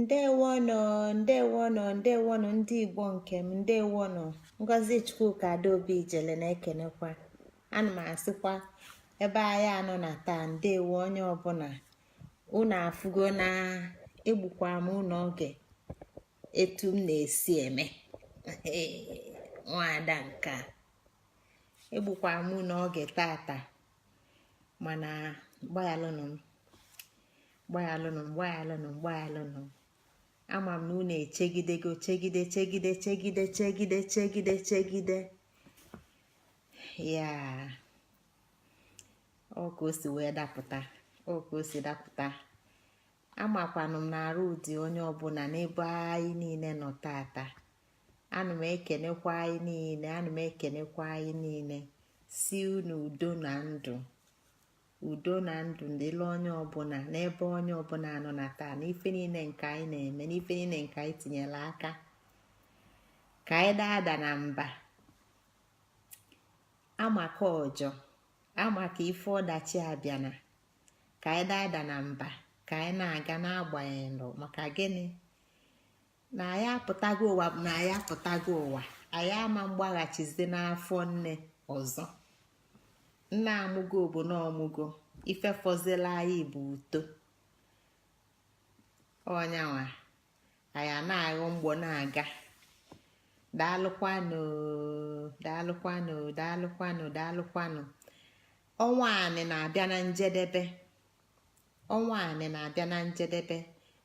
Ndewonụ, ndewonụ, ndewonụ ndị Igbo nke m, ndewonụ. Ngozi Chukwuka Adaobi Ijele na-ekenekwa. Ana m asịkwa ebe anyị anọ na taa, ndewo onye ọbụla. Unu afụgo na egbukwa m unu oge etu m na-esi eme. Nwaada nke a egbukwa m unu oge tata, mana gbaghalụnụ m, gbaghalụnụ m, gbaghalụnụ m, gbaghalụnụ m. Ama m na unu echegidego, chegide, chegide, chegide, chegide, chegide, chegide ya. Ọ ka o si wee dapụta, ọ ka o si dapụta. Amakwanụ m na arụ dị onye ọbụla n'ebe anyị niile nọ tata. Ana m ekenekwa anyị niile, ana m ekenekwa anyị niile, si unu udo na ndụ, udo na ndụ dịla onye ọbụla n'ebe onye ọbụla nọ na taa, n'ife niile nke anyị na-eme, n'ife niile nke anyị tinyere aka, ka anyị daa na mba. Amaka ọjọ amaka ife ọdachi abịana, ka anyị daa na mba, ka anyị na-aga n'agbanyeghị. Maka gịnị? Na anyị apụtago ụwa, bụ na anyị apụtago ụwa, anyị ama mgbaghachizi n'afọ nne ọzọ. Nna amụgo bụ na ọmụgo, ife fọzila anyị bụ uto. Ọnyanwa anyị a na-aghọ mgbọ na-aga. Daalụkwanụ, daalụkwanụ, daalụkwanụ, daalụkwanụ. Ọnwa anị na-abịa na njedebe, ọnwa anị na-abịa na njedebe.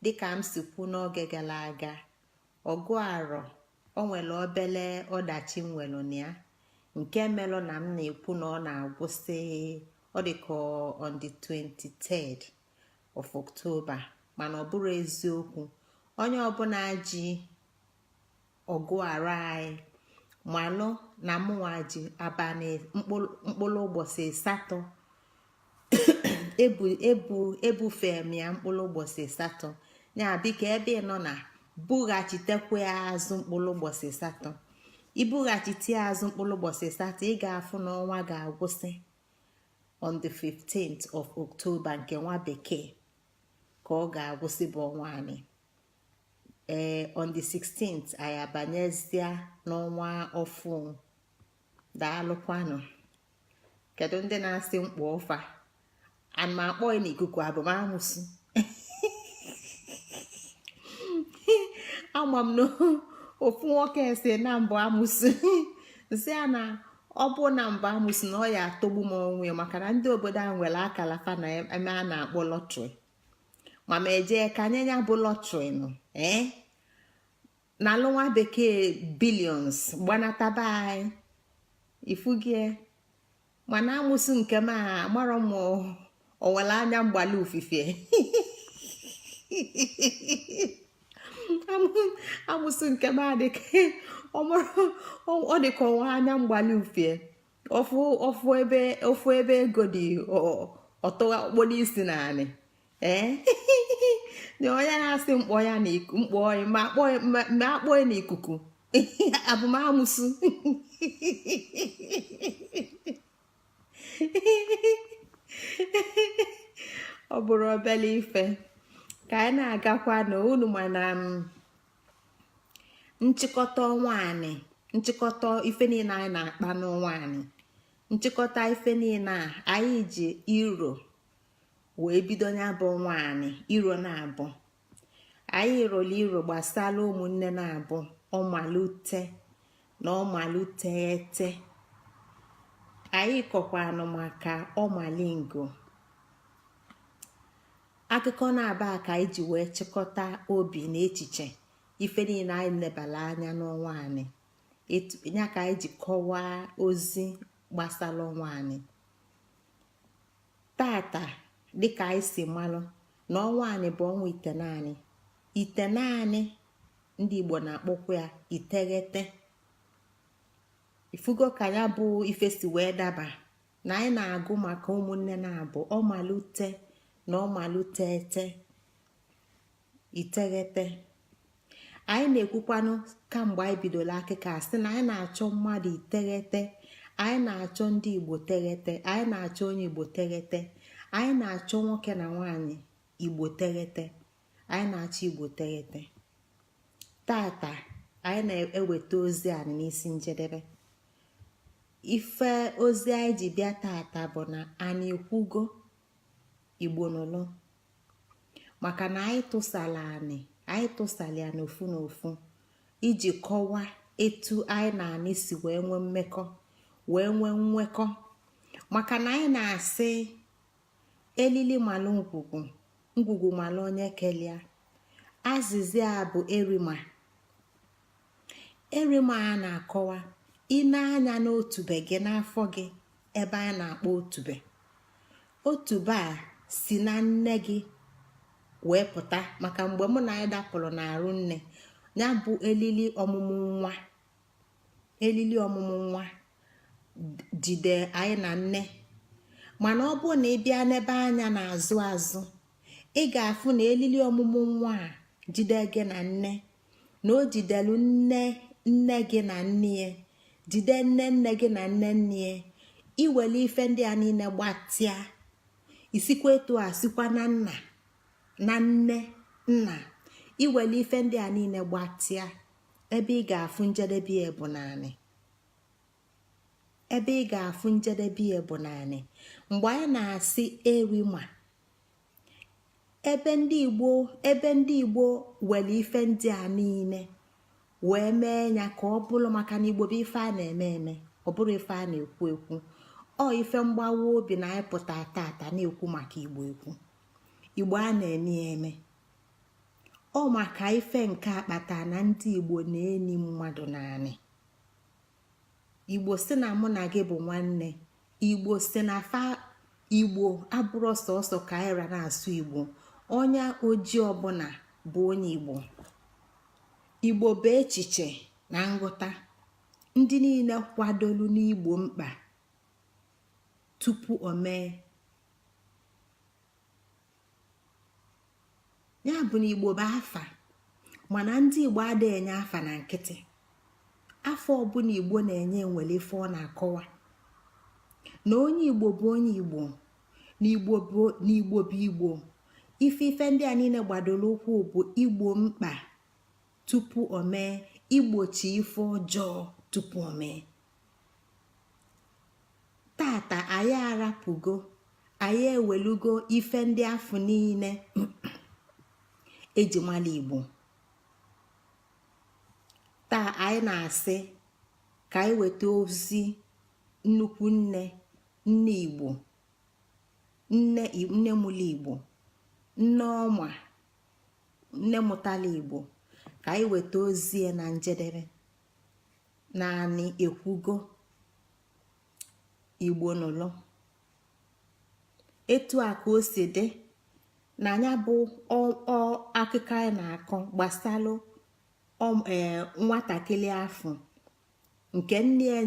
Dịka m si kwu n'oge gara aga, ọgụ arọ o nwere obele ọdachi nwere na ya nke melụ na m na-ekwu na ọ na-agwụsị, ọ dị ka on the 23rd of October, mana ọ bụrụ eziokwu. Onye ọbụla ji ọgụ arọ anyị malụ na mụnwa ji abalị mkpụrụ ụbọchị 8 ebu ebu ebufee m ya mkpụrụ ụbọchị 8 ya. Biko, ebe ị nọ na bughachitekwa ya azụ mkpụrụ ụbọchị 8. Ibughachite ya azụ mkpụrụ ụbọchị 8, ị ga-afụ na ọnwa ga-agwụsị on the 15th of October nke nwa bekee ka ọ ga-agwụsị, bụ ọnwa anyị. Ee, on the 16th anyị abanyezie n'ọnwa ọfụ. Daalụkwanụ. Kedu ndị na-asị mkpọ ọfa? Ana m akpọ ya n'ikuku abụmamụsụ. Ama m na ofu nwoke si na mbụ amụsụ, nsị ya na ọ bụ na mbụ amụsụ na ọ ya atọgbu m onwe ya, maka na ndị obodo a nwere akala fa na eme a na-akpọ lottery. Ma ma eje ka nye ya bụ lottery nụ, ee, na alụ nwa bekee billions gbanataba anyị ifugie. Mana amụsụ nke m a amarọ m o nwere anya mgbali ufife. Amụsụ nke m adịka ọ dịka onwe anya mgbali ufie ofu ebe, ofu ebe ego dị, ọtụgha okporo isi naanị. Ee, na onye na-asị mkpọ ya na mkpọ ma akpọ ya n'ikuku abụmamụsụ. Ọ bụrụ obele ife ka anyị na-agakwa na unu, mana nchịkọta ọnwa anyị, nchịkọta ife niile anyị na-akpa n'ọnwa anyị, nchịkọta ife niile a, anyị ji iro wee bido ya bụ ọnwa anyị. Iro na-abụ anyị rolu iro gbasara ụmụnne na-abụ ọmalute na ọmalutete. Anyị kọkwanụ maka ọmalingo. Akụkọ na-aba ka anyị ji wee chịkọta obi na echiche ife niile anyị nebala anya n'ọnwa anyị ya, ka anyị ji kọwaa ozi gbasara ọnwa anyị tata. Dịka anyị si malụ na ọnwa anyị bụ ọnwa itenaanị, itenaanị ndị Igbo na-akpọkwa ya iteghete. Ifugo ka ya bụ ife si wee daba na anyị na-agụ maka ụmụnne na-abụ ọmalute na ọmalutete, iteghete. Anyị na-ekwukwanụ kamgbe anyị bidoro akụkọ a sị na anyị na-achọ mmadụ iteghete, anyị na-achọ ndị Igbo teghete, anyị na-achọ onye Igbo teghete, anyị na-achọ nwoke na nwaanyị Igbo teghete. Anyị na-achọ Igbo teghete. Tata anyị na-eweta ozi anyị n'isi njedebe. Ife ozi anyị ji bịa tata bụ na anyị ekwugo, Igbo nụlụ, maka na anyị tụsala anị, anyị tụsala ya n'ofu n'ofu iji kọwaa etu anyị na anị si wee nwee mmekọ, wee nwee nwekọ, maka na anyị na-asị elili malụ ngwugwu, ngwugwu malụ onye kelia. Azịza a bụ erima. Erima a na-akọwa ine anya n'otube gị, n'afọ gị, ebe a na-akpọ otube. Otube a si na nne gị wee pụta, maka mgbe mụ na anyị dapụrụ n'arụ nne ya bụ elili ọmụmụ nwa. Elili ọmụmụ nwa jide anyị na nne. Mana ọ bụrụ na ị bịa n'ebe anya na-azụ azụ, ị ga-afụ na elili ọmụmụ nwa a jide gị na nne, na o jidelu nne nne gị na nne ya, jide nne nne gị na nne nne ya. Iwere ife ndị a niile gbatịa, isikwa etu a sikwa na nna na nne nna. Iwere ife ndị a niile gbatịa, ebe ị ga-afụ njedebe ya bụ naanị ebe ị ga-afụ njedebe ya bụ naanị. Mgbe anyị na-asị erima, ebe ndị Igbo were ife ndị a niile wee mee ya ka ọ bụrụ, maka na Igbo bụ ife a na-eme eme, ọ bụrụ ife a na-ekwu ekwu. Ọ ife mgbawa obi na anyị pụta tata na-ekwu maka Igbo, ekwu Igbo a na-eme eme. Ọ maka ife nke akpata na ndị Igbo na-eni mmadụ naanị. Igbo si na mụ na gị bụ nwanne. Igbo si na fa Igbo abụrụ sọsọ ka anyị ra na-asụ Igbo. Onye ojii ọbụla bụ onye Igbo. Igbo bụ echiche na nghọta ndị niile kwadolu n'Igbo mkpa tupu o mee ya. Bụ na Igbo bụ afa, mana ndị Igbo adịghị enye afa na nkịtị. Afọ ọbụla Igbo na-enye nwere ife ọ na-akọwa na onye Igbo bụ onye Igbo, na Igbo bụ Igbo. Ife ndị a niile gbadoro ụkwụ bụ igbo mkpa tupu o mee, igbochi ife ọjọọ tupu o mee. Tata anyị arapụgo, anyị ewelugo ife ndị afọ niile eji mala Igbo. Taa anyị na-asị ka anyị weta ozi nnukwu nne, nne Igbo, nne, nne mụlụ Igbo, nne ọma, nne mụtala Igbo, ka anyị weta ozi ya na njedebe. Naanị ekwugo, Igbo nụlụ. Etu a ka o si dị na ya bụ akụkọ anyị na-akọ gbasalụ ee nwatakịrị afọ nke nne ya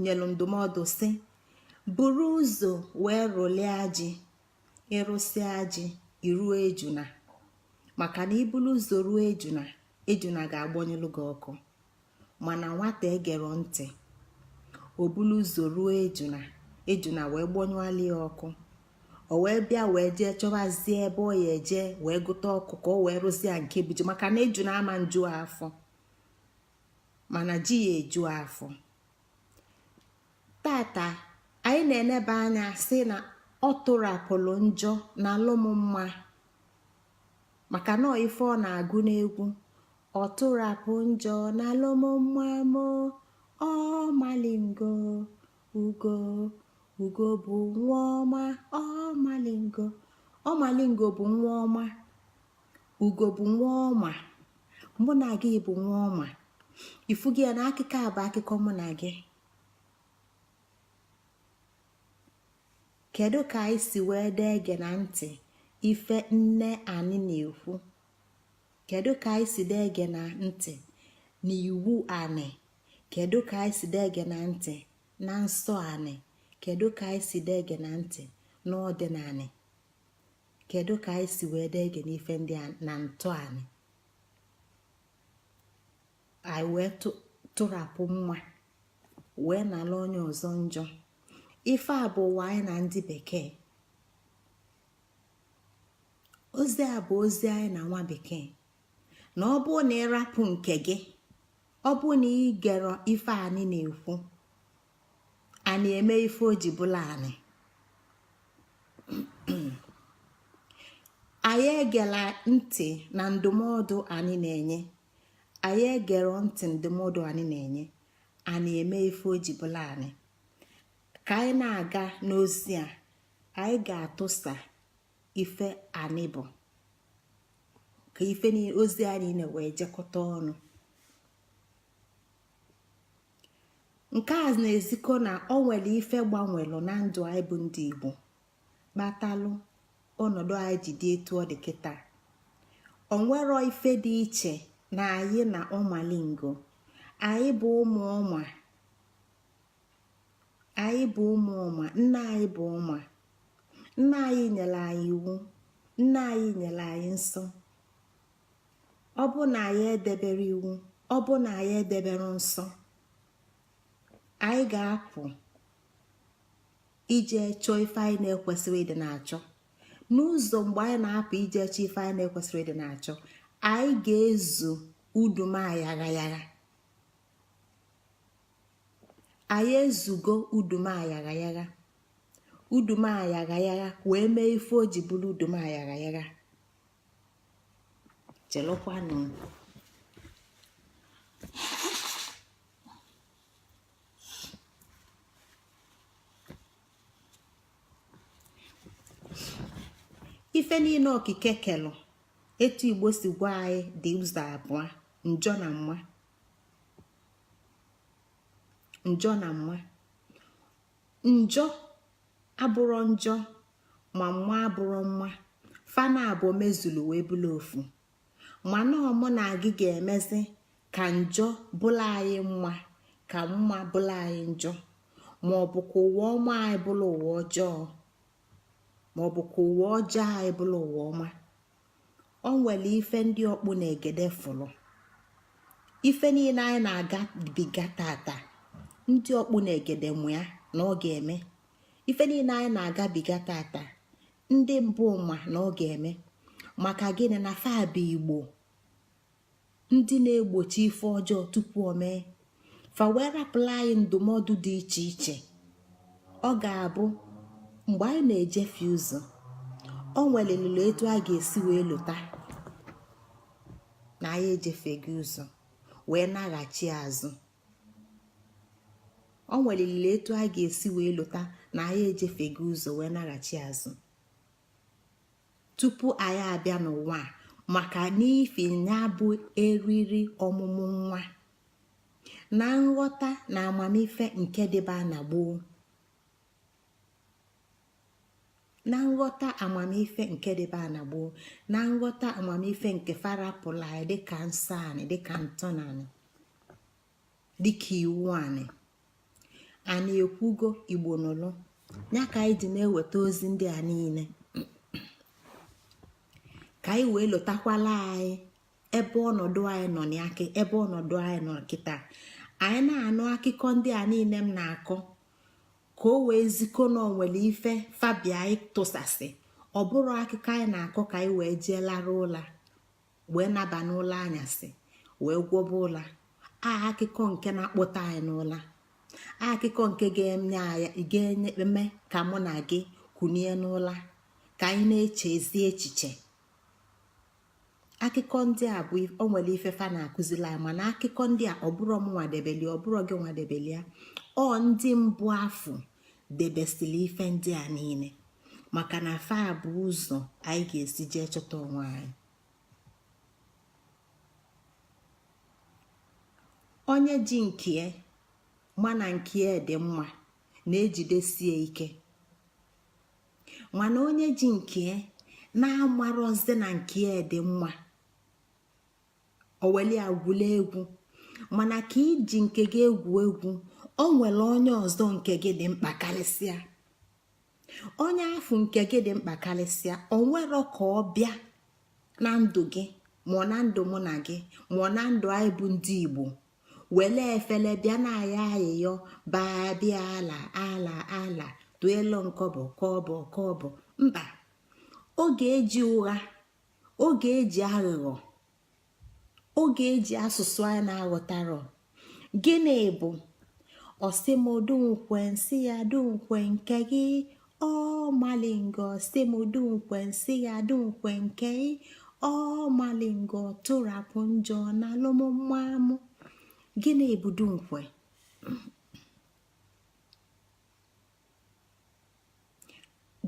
nyelu ndụmọdụ si buru ụzọ wee rụlie ji. Ịrụsịa ji, iruo ejuna, maka na ibulu ụzọ ruo ejuna, ejuna ga-agbanyelụ gị ọkụ. Mana nwata egero ntị, o bulu ụzọ ruo ejuna, ejuna wee gbanyụọla ya ọkụ. O wee bịa wee jee chọbazie ebe ọ ya eje wee gụta ọkụ ka o wee rụzie nke bụ ji, maka na ejuna ama nju afọ, mana ji ya eju afọ. Tata anyị na-eneba anya sị na ọ tụrapụrụ njọ na alụmma, maka na ife ọ na-agụ n'egwu, ọ tụrapụ njọ na alụmma mo ọmalingo ugo, ugo bụ nwa ọma. Ọmalingo, ọmalingo bụ nwa ọma, ugo bụ nwa ọma, mụ na gị bụ nwa ọma. Ifugi ya na akụkọ a bụ akụkọ mụ na gị. Kedu ka anyị si wee dee ege na ntị ife nne anyị na-ekwu? Kedu ka anyị si dee ege na ntị na iwu anị? Kedu ka anyị si dee ege na ntị na nsọ anị? Kedu ka anyị si dee ege na ntị n'ọdịnanị? Kedu ka anyị si wee dee ege n'ife ndị a na ntọ anị anyị wee tụrapụ nwa wee nala onye ọzọ njọ? Ife a bụ ụwa anyị na ndị bekee. Ozi a bụ ozi anyị na nwa bekee, na ọ bụrụ na ịrapụ nke gị, ọ bụrụ na ị gere ife anyị na-ekwu, anyị eme ife o ji bụla anyị. Anyị egela ntị na ndụmọdụ anyị na-enye, anyị egere ntị ndụmọdụ anyị na-enye, anyị eme ife o ji bụla anyị. Ka anyị na-aga n'ozi a, anyị ga-atụsa ife anyị bụ ka ife ozi anyị na wee jekọta ọnụ. Nke a na-ezikọ na o nwere ife gbanwelụ na ndụ anyị bụ ndị Igbo, kpatalụ ọnọdụ anyị ji dị etu ọ dị kịta. O nwero ife dị iche na anyị na ọmalingo. Anyị bụ ụmụ ọma, anyị bụ ụmụ ọma. Nna anyị bụ ọma. Nna anyị nyere anyị iwu, nna anyị nyere anyị nsọ. Ọ bụ na anyị edebere iwu, ọ bụ na anyị edebere nsọ, anyị ga-apụ ije chọọ ife anyị na-ekwesịrị ịdị na-achọ n'ụzọ. Mgbe anyị na-apụ ije chọọ ife anyị na-ekwesịrị ịdị na-achọ, anyị ga-ezu udumayagha. Anyị ezugo udumayagha, udumayagha wee mee ife o ji bụrụ udumayagha. Chelụkwanụ. Ife niile okike kelụ, etu Igbo si gwa anyị, dị ụzọ abụọ: njọ na mma, njọ na mma. Njọ abụrọ njọ, ma mma abụrọ mma. Fa naabọ mezulu wee bụrụ ofu. Mana ọ mụ na gị ga-emezi ka njọ bụla anyị mma, ka mma bụla anyị njọ, ma ọ bụ ka ụwa ọma anyị bụrụ ụwa ọjọọ, ma ọ bụ ka ụwa ọjọọ anyị bụrụ ụwa ọma. O nwere ife ndị ọkpụ na egede fụrụ. Ife niile anyị na-agabiga tata, ndị ọkpụ na egede mụ ya na ọ ga-eme. Ife niile anyị na-agabiga tata, ndị mbụ ma na ọ ga-eme. Maka gịnị? Na fa bụ Igbo, ndị na-egbochi ife ọjọọ tupu o mee. Fa wee rapụla anyị ndụmọdụ dị iche iche. Ọ ga-abụ mgbe anyị na-ejefe ụzọ, o nwelilili etu a ga-esi wee lụta na anyị ejefeghị ụzọ wee naghachi azụ. O nwelilili etu a ga-esi wee lụta na anyị ejefeghị ụzọ wee naghachi azụ tupu anyị abịa n'ụwa a, maka n'ifi ya bụ eriri ọmụmụ nwa na nghọta na amamife nke dịba na gboo, na nghọta amamife nke dịba na gboo, na nghọta amamife nke fa rapụla anyị dịka nsọ anyị, dịka ntọnanị, dịka iwu anyị. Anyị ekwugo, Igbo nụlụ ya, ka anyị ji na-eweta ozi ndị a niile, ka anyị wee lụtakwala anyị ebe ọnọdụ anyị nọ n'aka, ebe ọnọdụ anyị nọ kịta. Anyị na-anụ akụkọ ndị a niile m na-akọ, ka o wee zikọ na onwere ife fabia anyị tụsasị. Ọ bụrụ akụkọ anyị na-akọ ka anyị wee jee lara ụla, wee naba n'ụlọ anyasị, wee gwọba ụla. A akụkọ nke na-akpọta anyị n'ụla, akụkọ nke ga-enye anyị, ga-eme ka mụ na gị kunie n'ụla, ka anyị na-eche ezi echiche. Akụkọ ndị a bụ o nwere ife fa na-akụzili anyị. Mana akụkọ ndị a, ọ bụrụ m nwadebeli, ọ bụrụ gị nwadebeli ya, ọ ndị mbụ afụ debesili ife ndị a niile, maka na fa bụ ụzọ anyị ga-esi jee chọta onwe anyị. Onye ji nkie mana nkie dị mma na-ejidesie ike, mana onye ji nkie na-amarọzi na nkie dị mma, o weli agwụla egwu. Mana ka iji nke gị egwu egwu, o nwere onye ọzọ nke gị dị mkpa karịsịa. Onye afụ nke gị dị mkpa karịsịa, o nwero ka ọ bịa na ndụ gị, ma ọ na ndụ mụ na gị, ma ọ na ndụ anyị bụ ndị Igbo, wele efele bịa na aya ayịyọ baa bịa ala ala ala tụelu nkọbọ kọbọ kọbọ. Mba, ọ ga-eji ụgha. Oge eji aghụghọ, oge eji asụsụ anyị na-aghọtarọ. Gịnị bụ ọsị m dunkwe nsị ya dunkwe nke gị? Ọ malingo sị m dunkwe nsị ya dunkwe nke gị. Ọ malingo tụrapụ njọ na alụmmmamụ. Gịnị bụ dunkwe?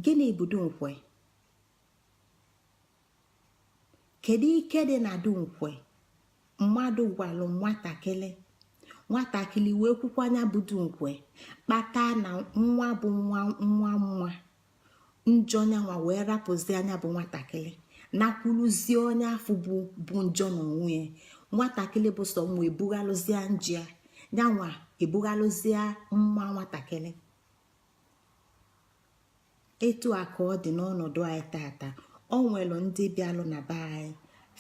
Gịnị bụ dunkwe? Kedu ike dị na dunkwe? Mmadụ gwalụ nwatakịrị, nwatakịrị wee kwukwa nya bụ dunkwe, kpata na nwa bụ nwa nwa nwa njọ nyanwa wee rapụzie nya bụ nwatakịrị, nakwuluzie onye afụ bụ njọ n'onwe ya. Nwatakịrị bụ sọ nwa ebughalụzie njọ ya, nyanwa ebughalụzie mma nwatakịrị. Etu a ka ọ dị n'ọnọdụ anyị tata. O nwelu ndị bịalụ na be anyị,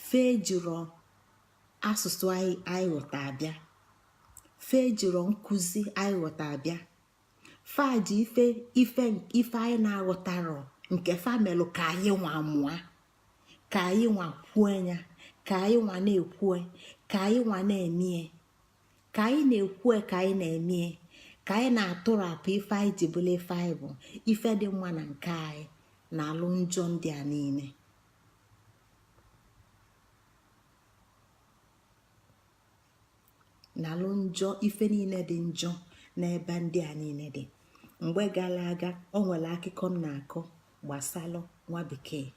fe ejiro asụsụ anyị ghọta abịa, fe ejiro nkụzi anyị ghọta abịa, fa ji ife ife ife anyị na-aghọtarọ nke fa melụ ka anyị nwa mụa, ka anyị nwa kwue ya, ka anyị nwa na-ekwue, ka anyị nwa na-emie, ka anyị na-ekwue, ka anyị na-emie, ka anyị na-atụrapụ ife anyị ji bụrụ ife anyị bụ, ife dị mma na nke anyị na-alụ njọ ndị a niile. Na-alụ njọ ife niile dị njọ n'ebe ndị a niile dị. Mgbe gara aga, o nwere akụkọ m na-akọ gbasalụ nwa bekee.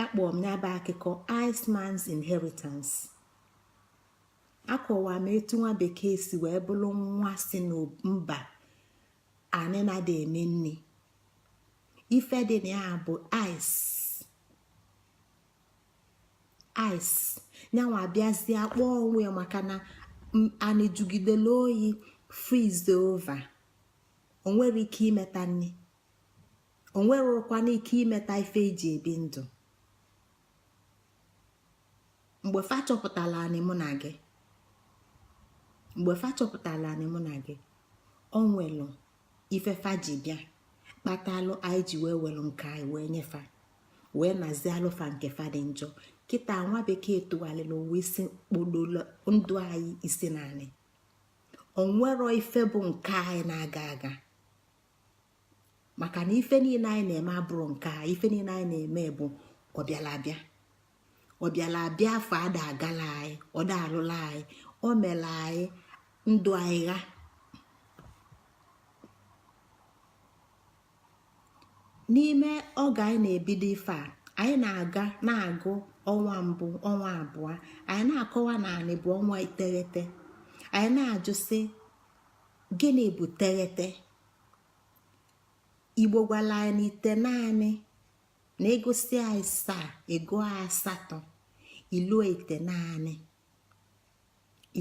Akpọrọ m ya bụ akụkọ Iceman's Inheritance. Akọwa m etu nwa bekee si wee bụrụ nwa si na mba anị na-adị eme nni. Ife dị na ya bụ ice ice. Nyanwa bịazie kpọọ onwe ya maka na anị jugidere oyi, freeze over. O nwere ike imeta nni, o nwerọkwana ike imeta ife eji ebi ndụ. Mgbe fa chọpụtala anị mụ na gị, mgbe fa chọpụtala anị mụ na gị, o nwelụ ife fa ji bịa kpatalụ anyị ji wee welụ nke anyị wee nyefa, wee nazie alụfa nke fa dị njọ. Kịta nwa bekee tụgharịrị ụwa isi, kpodolo ndụ anyị isi naanị. O nwero ife bụ nke anyị na-aga aga, maka na ife niile anyị na-eme abụrụ nke a. Ife niile anyị na-eme bụ ọbịala abịa, ọbịala abịa. Afọ ada agala anyị, ọda alụla anyị, o mere anyị ndụ anyị gha. N'ime oge anyị na-ebido ife a, anyị na-aga na-agụ ọnwa mbụ, ọnwa abụọ, anyị na-akọwa na anị bụ ọnwa iteghete. Anyị na-ajụ sị, gịnị bụ teghete? Igbo gwara anyị na ite naanị na egosi anyị asaa, ego asatọ, iluo ite naanị,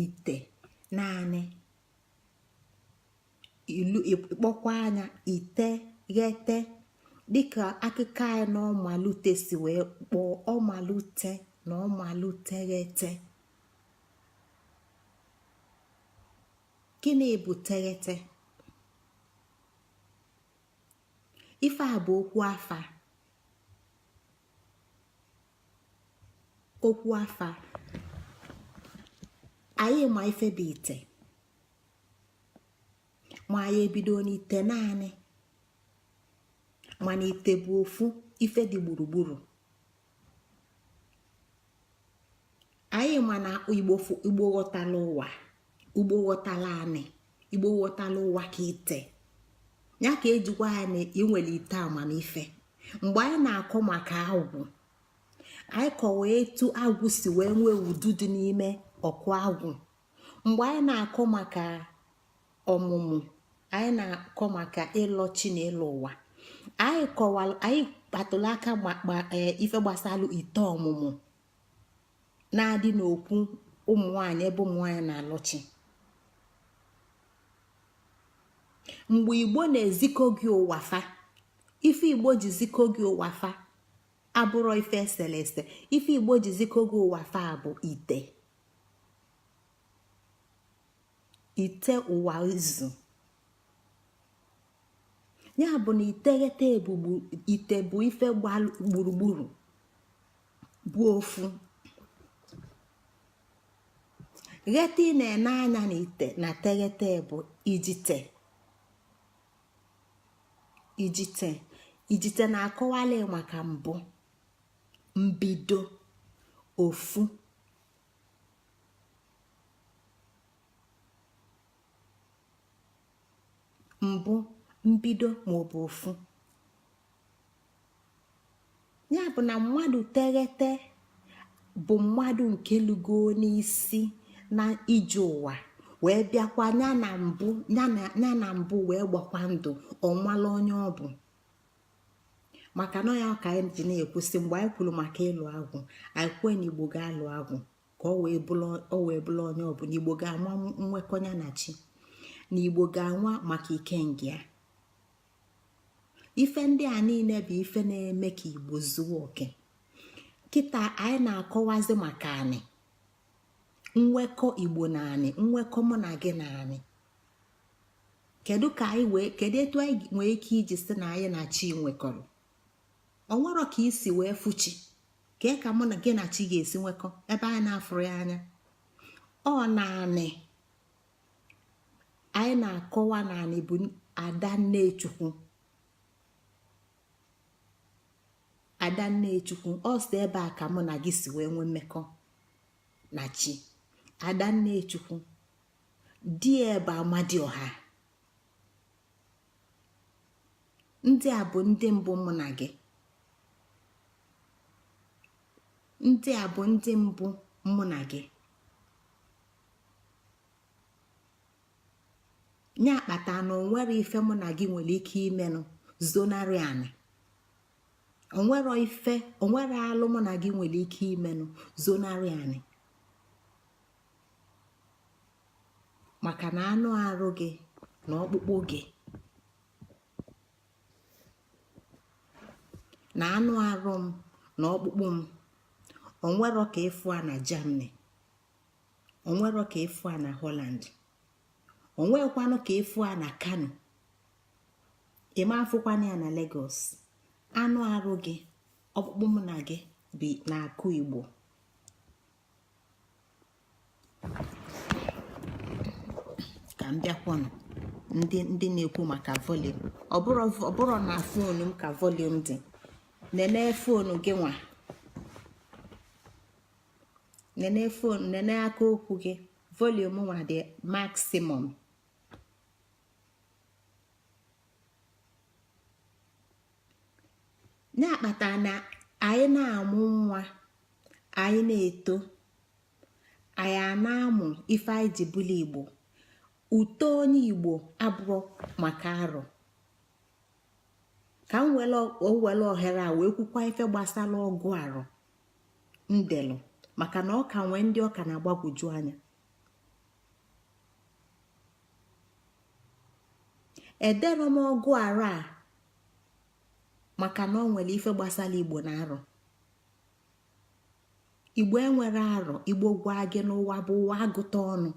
ite naanị ilu ịkpọkwa anya ite ghete. Dịka akụkọ anyị na ọmalute si wee kpọọ ọmalute na ọmalute ghete. Gịnị bụ teghete? Ife a bụ okwu afa, okwu afa. Anyị ma ife bụ ite, ma anyị ebido n'ite naanị, mana ite bụ ofu ife dị gburugburu anyị. Ma na Igbo ghọtala ụwa, Igbo ghọtala anị, Igbo ghọtala ụwa ka ite ya ka ejikwa ya na inwere ite amamife. Mgbe anyị na-akọ maka agwụ, anyị kọwa etu agwụ si wee nwee udu dị n'ime ọkụ agwụ. Mgbe anyị na-akọ maka ọmụmụ, anyị na-akọ maka ịlọ chi na ịlọ ụwa, anyị kọwara, anyị kpatụrụ aka ife gbasara ite ọmụmụ na-adị n'okwu ụmụ nwanyị, ebe ụmụ nwanyị na-alọ chi. Mgbe Igbo na-ezikọ gị ụwa fa, ife Igbo ji zikọ gị ụwa fa abụrọ ife eselese. Ife Igbo ji zikọ gị ụwa fa bụ ite, ite ụwa izu. Ya bụ na iteghete bụ ite bụ ife gburugburu bụ ofu. Ghete ị na-ene anya na ite na teghete bụ ijite. Ijite, ijite na-akọwali maka mbụ, mbido, ofu. Mbụ, mbido maọbụ ofu. Ya bụ na mmadụ teghete bụ mmadụ nke lugo n'isi na ije ụwa, wee bịakwa ya na mbụ, ya na mbụ wee gbakwa ndụ, ọ malụ onye ọ bụ. Maka na ya ka anyị ji na-ekwusị mgbe anyị kwuru maka ịlụ agwụ, anyị kwue na Igbo ga-alụ agwụ ka ọ wee bụrụ onye ọ bụ, na Igbo ga-ama nwekọ ya na chi, na Igbo ga-anwa maka ikenga ya. Ife ndị a niile bụ ife na-eme ka Igbo zuo oke. Kịta anyị na-akọwazi maka anị, nwekọ Igbo na anị, nwekọ mụ na gị na anị. Kedu ka anyị wee, kedu etu anyị nwee ike iji sị na anyị na chi nwekọrọ? O nwerọ ka i si wee fụ chi. Kee ka mụ na gị na chi ga-esi nwekọ ebe anyị na-afụrụ ya anya? Ọ na anị anyị na-akọwa na anị bụ ada nnechukwu. Ada nnechukwu, ọ sị ebe a ka mụ na gị si wee nwee mmekọ na chi. Ada nnechukwu di ebe Amadioha. Ndị a bụ ndị mbụ mụ na gị. Ndị a bụ ndị mbụ mụ na gị. Ya kpata na onwere ife mụ na gị nwere ike imenụ zonarị anị. Onwere ife, onwere alụ mụ na gị nwere ike imenụ zonarị anị, maka na anụ arụ gị na ọkpụkpụ gị na anụ arụ m na ọkpụkpụ m, onwero ka ịfụ a na Germany, onwero ka ịfụ a na Holland, onwekwanụ ka ịfụ a na Kano, ịma afụkwanụ ya na Lagos. Anụ arụ gị, ọkpụkpụ mụ na gị bi na-akụ Igbo. Ka m bịakwanụ, ndị na-ekwu maka volume, ọ bụrụ na phone m ka volume dị, nene phone gị nwa, nene phone, nene aka okwu gị, volume nwa dị maximum. Na-akpata na anyị na-amụ nwa, anyị na-eto, anyị a na-amụ ife anyị ji bụlụ Igbo. Uto onye Igbo abụrụ maka arọ. Ka m were ohere a wee kwukwa ife gbasara ọgụ arọ ndelụ, maka na ọ ka nwee ndị ọ ka na-agbagwoju anya. Edero m ọgụ arọ a maka na ọ nwere ife gbasara Igbo na arọ. Igbo enwere arọ. Igbo gwa gị n'ụwa bụ ụwa agụta ọnụ.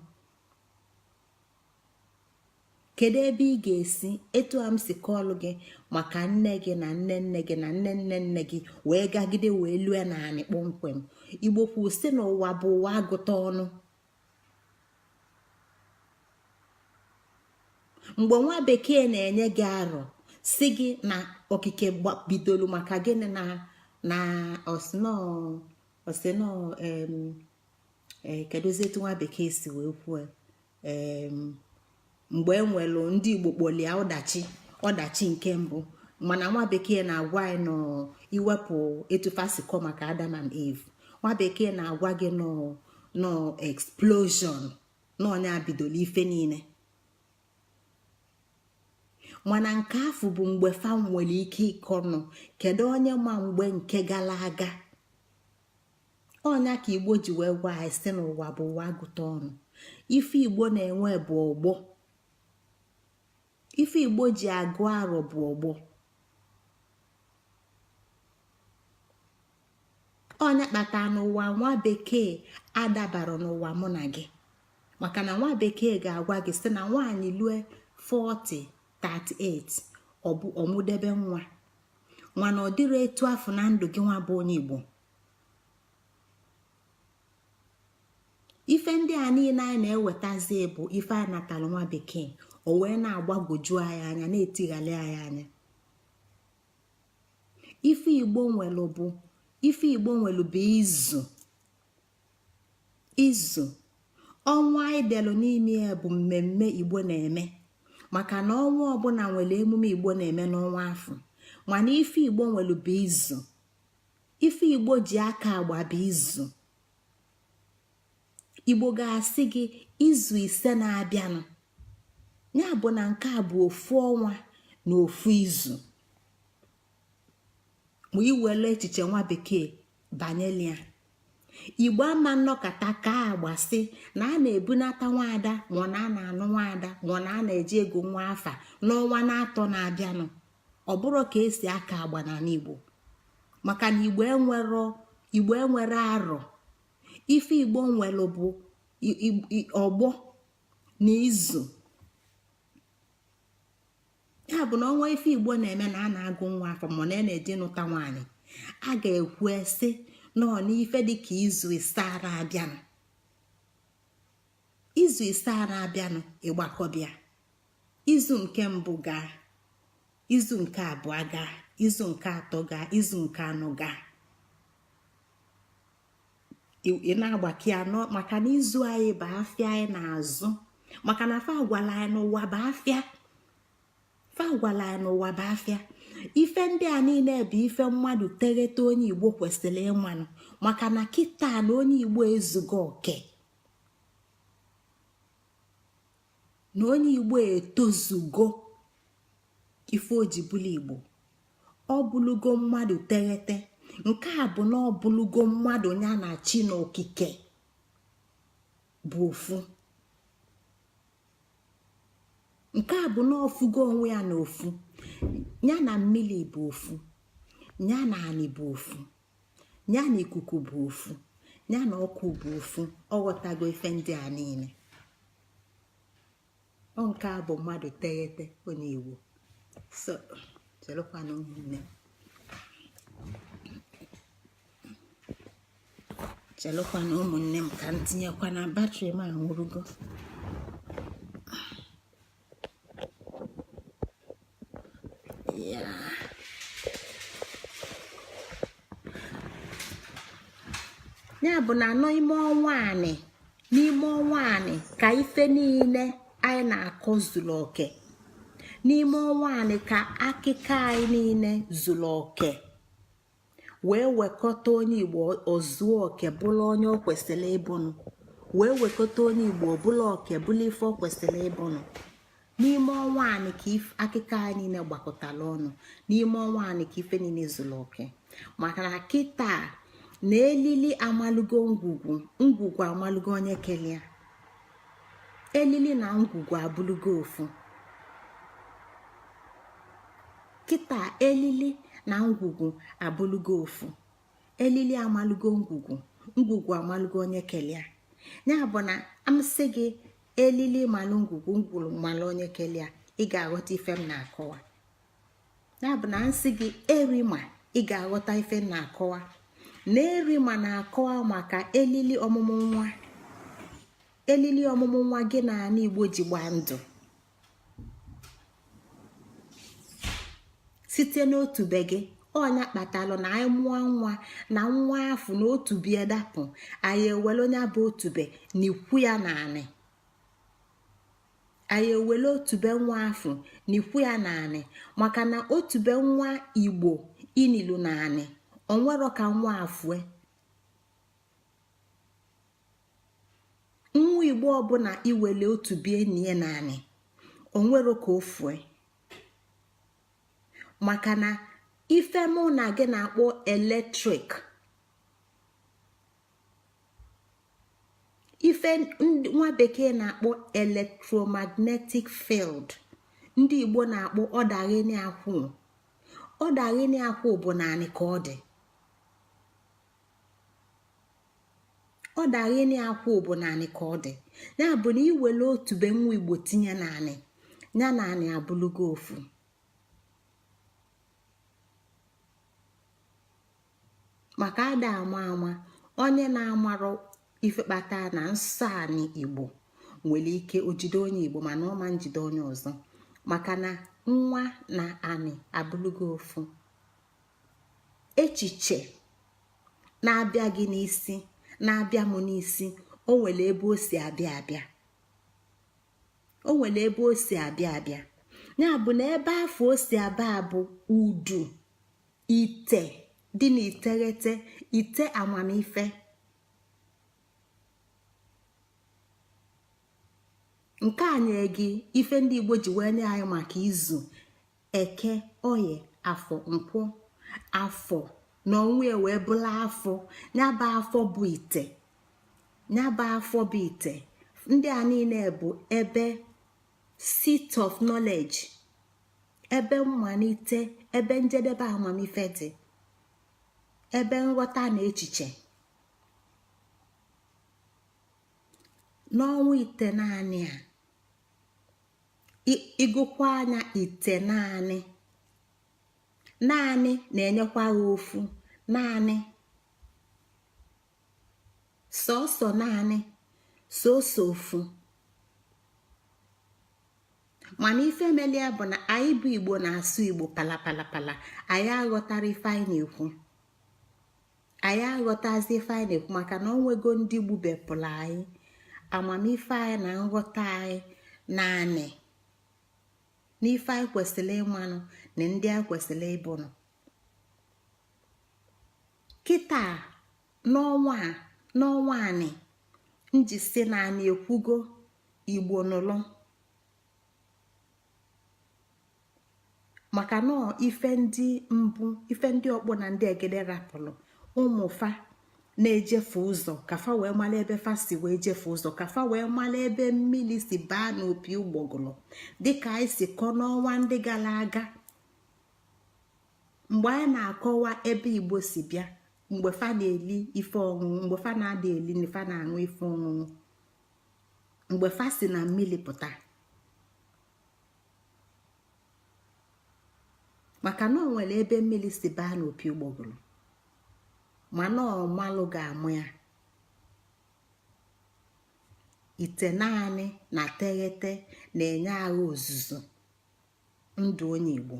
Kedu ebe ị ga-esi etu a m si kọọlụ gị maka nne gị na nne nne gị na nne nne nne gị wee gagide wee lue na anị kpọmkwem? Igbo kwu sị na ụwa bụ ụwa agụta ọnụ. Mgbe nwa bekee na-enye gị arọ, si gị na okike bidolu maka gịnị na na ọsịnọ, kedụzi etu nwa bekee si wee kwuo? Mgbe e nwelu ndị Igbo kpọlia ọdachi, ọdachi nke mbụ, mana nwa bekee na-agwa anyị nọ iwepụ etu fa si kọ maka Adam and Eve. Nwa bekee na-agwa gị nọ nọ explosion na onye bidoro ife niile, mana nke afụ bụ mgbe fa nwere ike ịkọnụ. Kedu onye ma mgbe nke gara aga? Ọnya ka Igbo ji wee gwa anyị sị n'ụwa bụ ụwa agụta ọnụ. Ife Igbo na-enwe bụ ọgbọ. Ife Igbo ji agụ arọ bụ ọgbọ. Ọnya kpata n'ụwa nwa bekee adabara n'ụwa mụ na gị, maka na nwa bekee ga-agwa gị sị na nwaanyị lue 40 38 Ọmụdebe nwa, mana ọ dịrọ etu afụ na ndụ gị nwa bụ onye Igbo. Ife ndị a niile anyị na-ewetazi bụ ife a natara nwa bekee, o wee na-agbagwoju anyị anya, na-etighalị anyị anya. Ife Igbo nwere bụ, ife Igbo nwere bụ izu. Izu ọnwa anyị bịalụ n'ime ya bụ mmemme Igbo na-eme, maka na ọnwa ọbụla nwere emume Igbo na-eme n'ọnwa afụ. Mana ife Igbo nwere bụ izu. Ife Igbo ji aka agba bụ izu. Igbo ga-asị gị izu 5 na-abịanụ, ya bụ na nke a bụ ofu ọnwa na ofu izu. Ma iwere echiche nwa bekee banyere ya, Igbo ama nnọkọta ka agba sị na a na-ebunata nwaada, ma na a na-anụ nwaada, ma na a na-eji ego nwa afa n'ọnwa na-atọ na-abịanụ. Ọ bụrụ ka esi aka agba n'ala Igbo, maka na Igbo enwero, Igbo enwere arọ. Ife Igbo nwere bụ ọgbọ na izu. Ya bụ na ọnwa ife Igbo na-eme na a na-agụ nwa afa, ma na a na-eje nụta nwaanyị, a ga-ekwu sị nọ n'ife dịka izu 5 a na-abịanụ, izu 5 a na-abịanụ, ịgbakọbịa. Izu nke mbụ gaa, izu nke abụọ gaa, izu nke atọ gaa, izu nke anọ gaa, ị na-agbakọ anọ, maka na izu anyị bụ afịa anyị na-azụ. Maka na fa gwara anyị n'ụwa bụ afịa, fa gwara anyị n'ụwa bụ afịa. Ife ndị a niile bụ ife mmadụ teghete onye Igbo kwesịrị ịmanụ, maka na kịta na onye Igbo ezugo oke, na onye Igbo etozugo ife o ji bụlụ Igbo. Ọ bụlụgo mmadụ teghete. Nke a bụ na ọ bụlụgo mmadụ ya na chi na okike bụ ofu. Nke a bụ na ọ fụgo onwe ya na ofu, ya na mmili bụ ofu, ya na anị bụ ofu, ya na ikuku bụ ofu, ya na ọkụ bụ ofu. Ọ ghọtago ife ndị a niile. Ọ nke a bụ mmadụ teghete onye Igbo. So chelụkwana ụmụnne m, chelụkwana ụmụnne m, ka m tinyekwa na battery m anwụrụgo. Ya bụ na n'ime ọnwa anị, n'ime ọnwa anị ka ife niile anyị na-akọ zuru oke. N'ime ọnwa anị ka akụkọ anyị niile zuru oke, wee wekọta onye Igbo ozuo oke bụrụ onye o kwesịrị ịbụnụ, wee wekọta onye Igbo bụrụ oke, bụrụ ife o kwesịrị ịbụnụ. N'ime ọnwa anị ka akụkọ anyị niile gbakọtara ọnụ. N'ime ọnwa anị ka ife niile zuru oke, maka na kịta na elili amalugo ngwugwu, ngwugwu amalugo onye kelia. Elili na ngwugwu abụlugo ofu kịta. Elili na ngwugwu abụlugo ofu. Elili amalugo ngwugwu, ngwugwu amalugo onye kelia. Ya bụ na m sị gị elili malụ ngwugwu, ngwugwu malụ onye kelia, ị ga-aghọta ife m na-akọwa. Ya bụ na m sị gị erima, ị ga-aghọta ife m na-akọwa. Na erima na-akọwa maka elili ọmụmụ nwa, elili ọmụmụ nwa gị na ana Igbo ji gbaa ndụ site n'otu be gị. Ọ nya kpatalụ na anyị mụọ nwa, na nwa afụ na otube dapụ, anyị ewere onye bụ otube na ikwu ya na anị. Anyị ewere otube nwa afụ na ikwu ya na anị, maka na otube nwa Igbo inilu na anị, onwero ka nwa afue. Nwa Igbo ọbụla iwele otube nie na anị, onwero ka o fue, maka na ife mụ na gị na-akpọ electric, ife nwa bekee na-akpọ electromagnetic field, ndị Igbo na-akpọ ọdaghịnị akwụ. Ọdaghịnị akwụ bụ naanị ka ọ dị. Ọdaghịnị akwụ bụ naanị ka ọ dị. Ya bụ na iwere otube nwa Igbo tinye naanị ya, naanị abụlụgo ofu. Maka ada ama ama, onye na-amarọ ife kpata na nsọ anị Igbo nwere ike ojide onye Igbo, mana ọ ma njide onye ọzọ, maka na nwa na anị abụlụgo ofu. Echiche na-abịa gị n'isi, na-abịa m n'isi, o nwere ebe o si abịa abịa, o nwere ebe o si abịa abịa. Ya bụ na ebe afụ o si abịa bụ udu ite dị n'iteghete, ite amamife. Nke a nye gị ife ndị Igbo ji wee nye anyị maka izu Eke, Oye, Afọ, Nkwọ. Afọ na onwe wee bụla afọ, ya bụ afọ bụ ite, ya bụ afọ bụ ite. Ndị a niile bụ ebe seat of knowledge, ebe mmalite, ebe njedebe amamife dị, ebe nghọta na echiche. N'ọnwa ite naanị a, ịgụkwa anya ite naanị, naanị na-enyekwa ya ofu naanị, sọsọ naanị, soso ofu. Mana ife melia bụ na anyị bụ Igbo na-asụ Igbo palapalapala, anyị aghọtara ife anyị na-ekwu, anyị aghọtazi ife anyị na-ekwu, maka na o nwego ndị gbubepụrụ anyị amamife anyị na nghọta anyị naanị n'ife anyị kwesịrị ịmanụ na ndị anyị kwesịrị ịbụnụ. Kịta n'ọnwa a, n'ọnwa anị nji si na anị ekwugo, Igbo nụlụ, maka na ife ndị mbụ, ife ndị ọkpụ na ndị egede rapụrụ ụmụ fa na-ejefe ụzọ, ka fa wee mara ebe fa si wee jefe ụzọ, ka fa wee mara ebe mmiri si baa n'opi ụgbọgụlụ, dịka anyị si kọọ n'ọnwa ndị gara aga mgbe anyị na-akọwa ebe Igbo si bịa, mgbe fa na-eli ife ọṅụṅụ, mgbe fa na-ada eli na fa na-aṅụ ife ọṅụṅụ, mgbe fa si na mmiri pụta. Maka na o nwere ebe mmiri si baa n'opi ụgbọgụrụ, mana ọmalụ ga-amụ ya. Ite naanị na teghete na-enye agha ozuzu ndụ onye Igbo.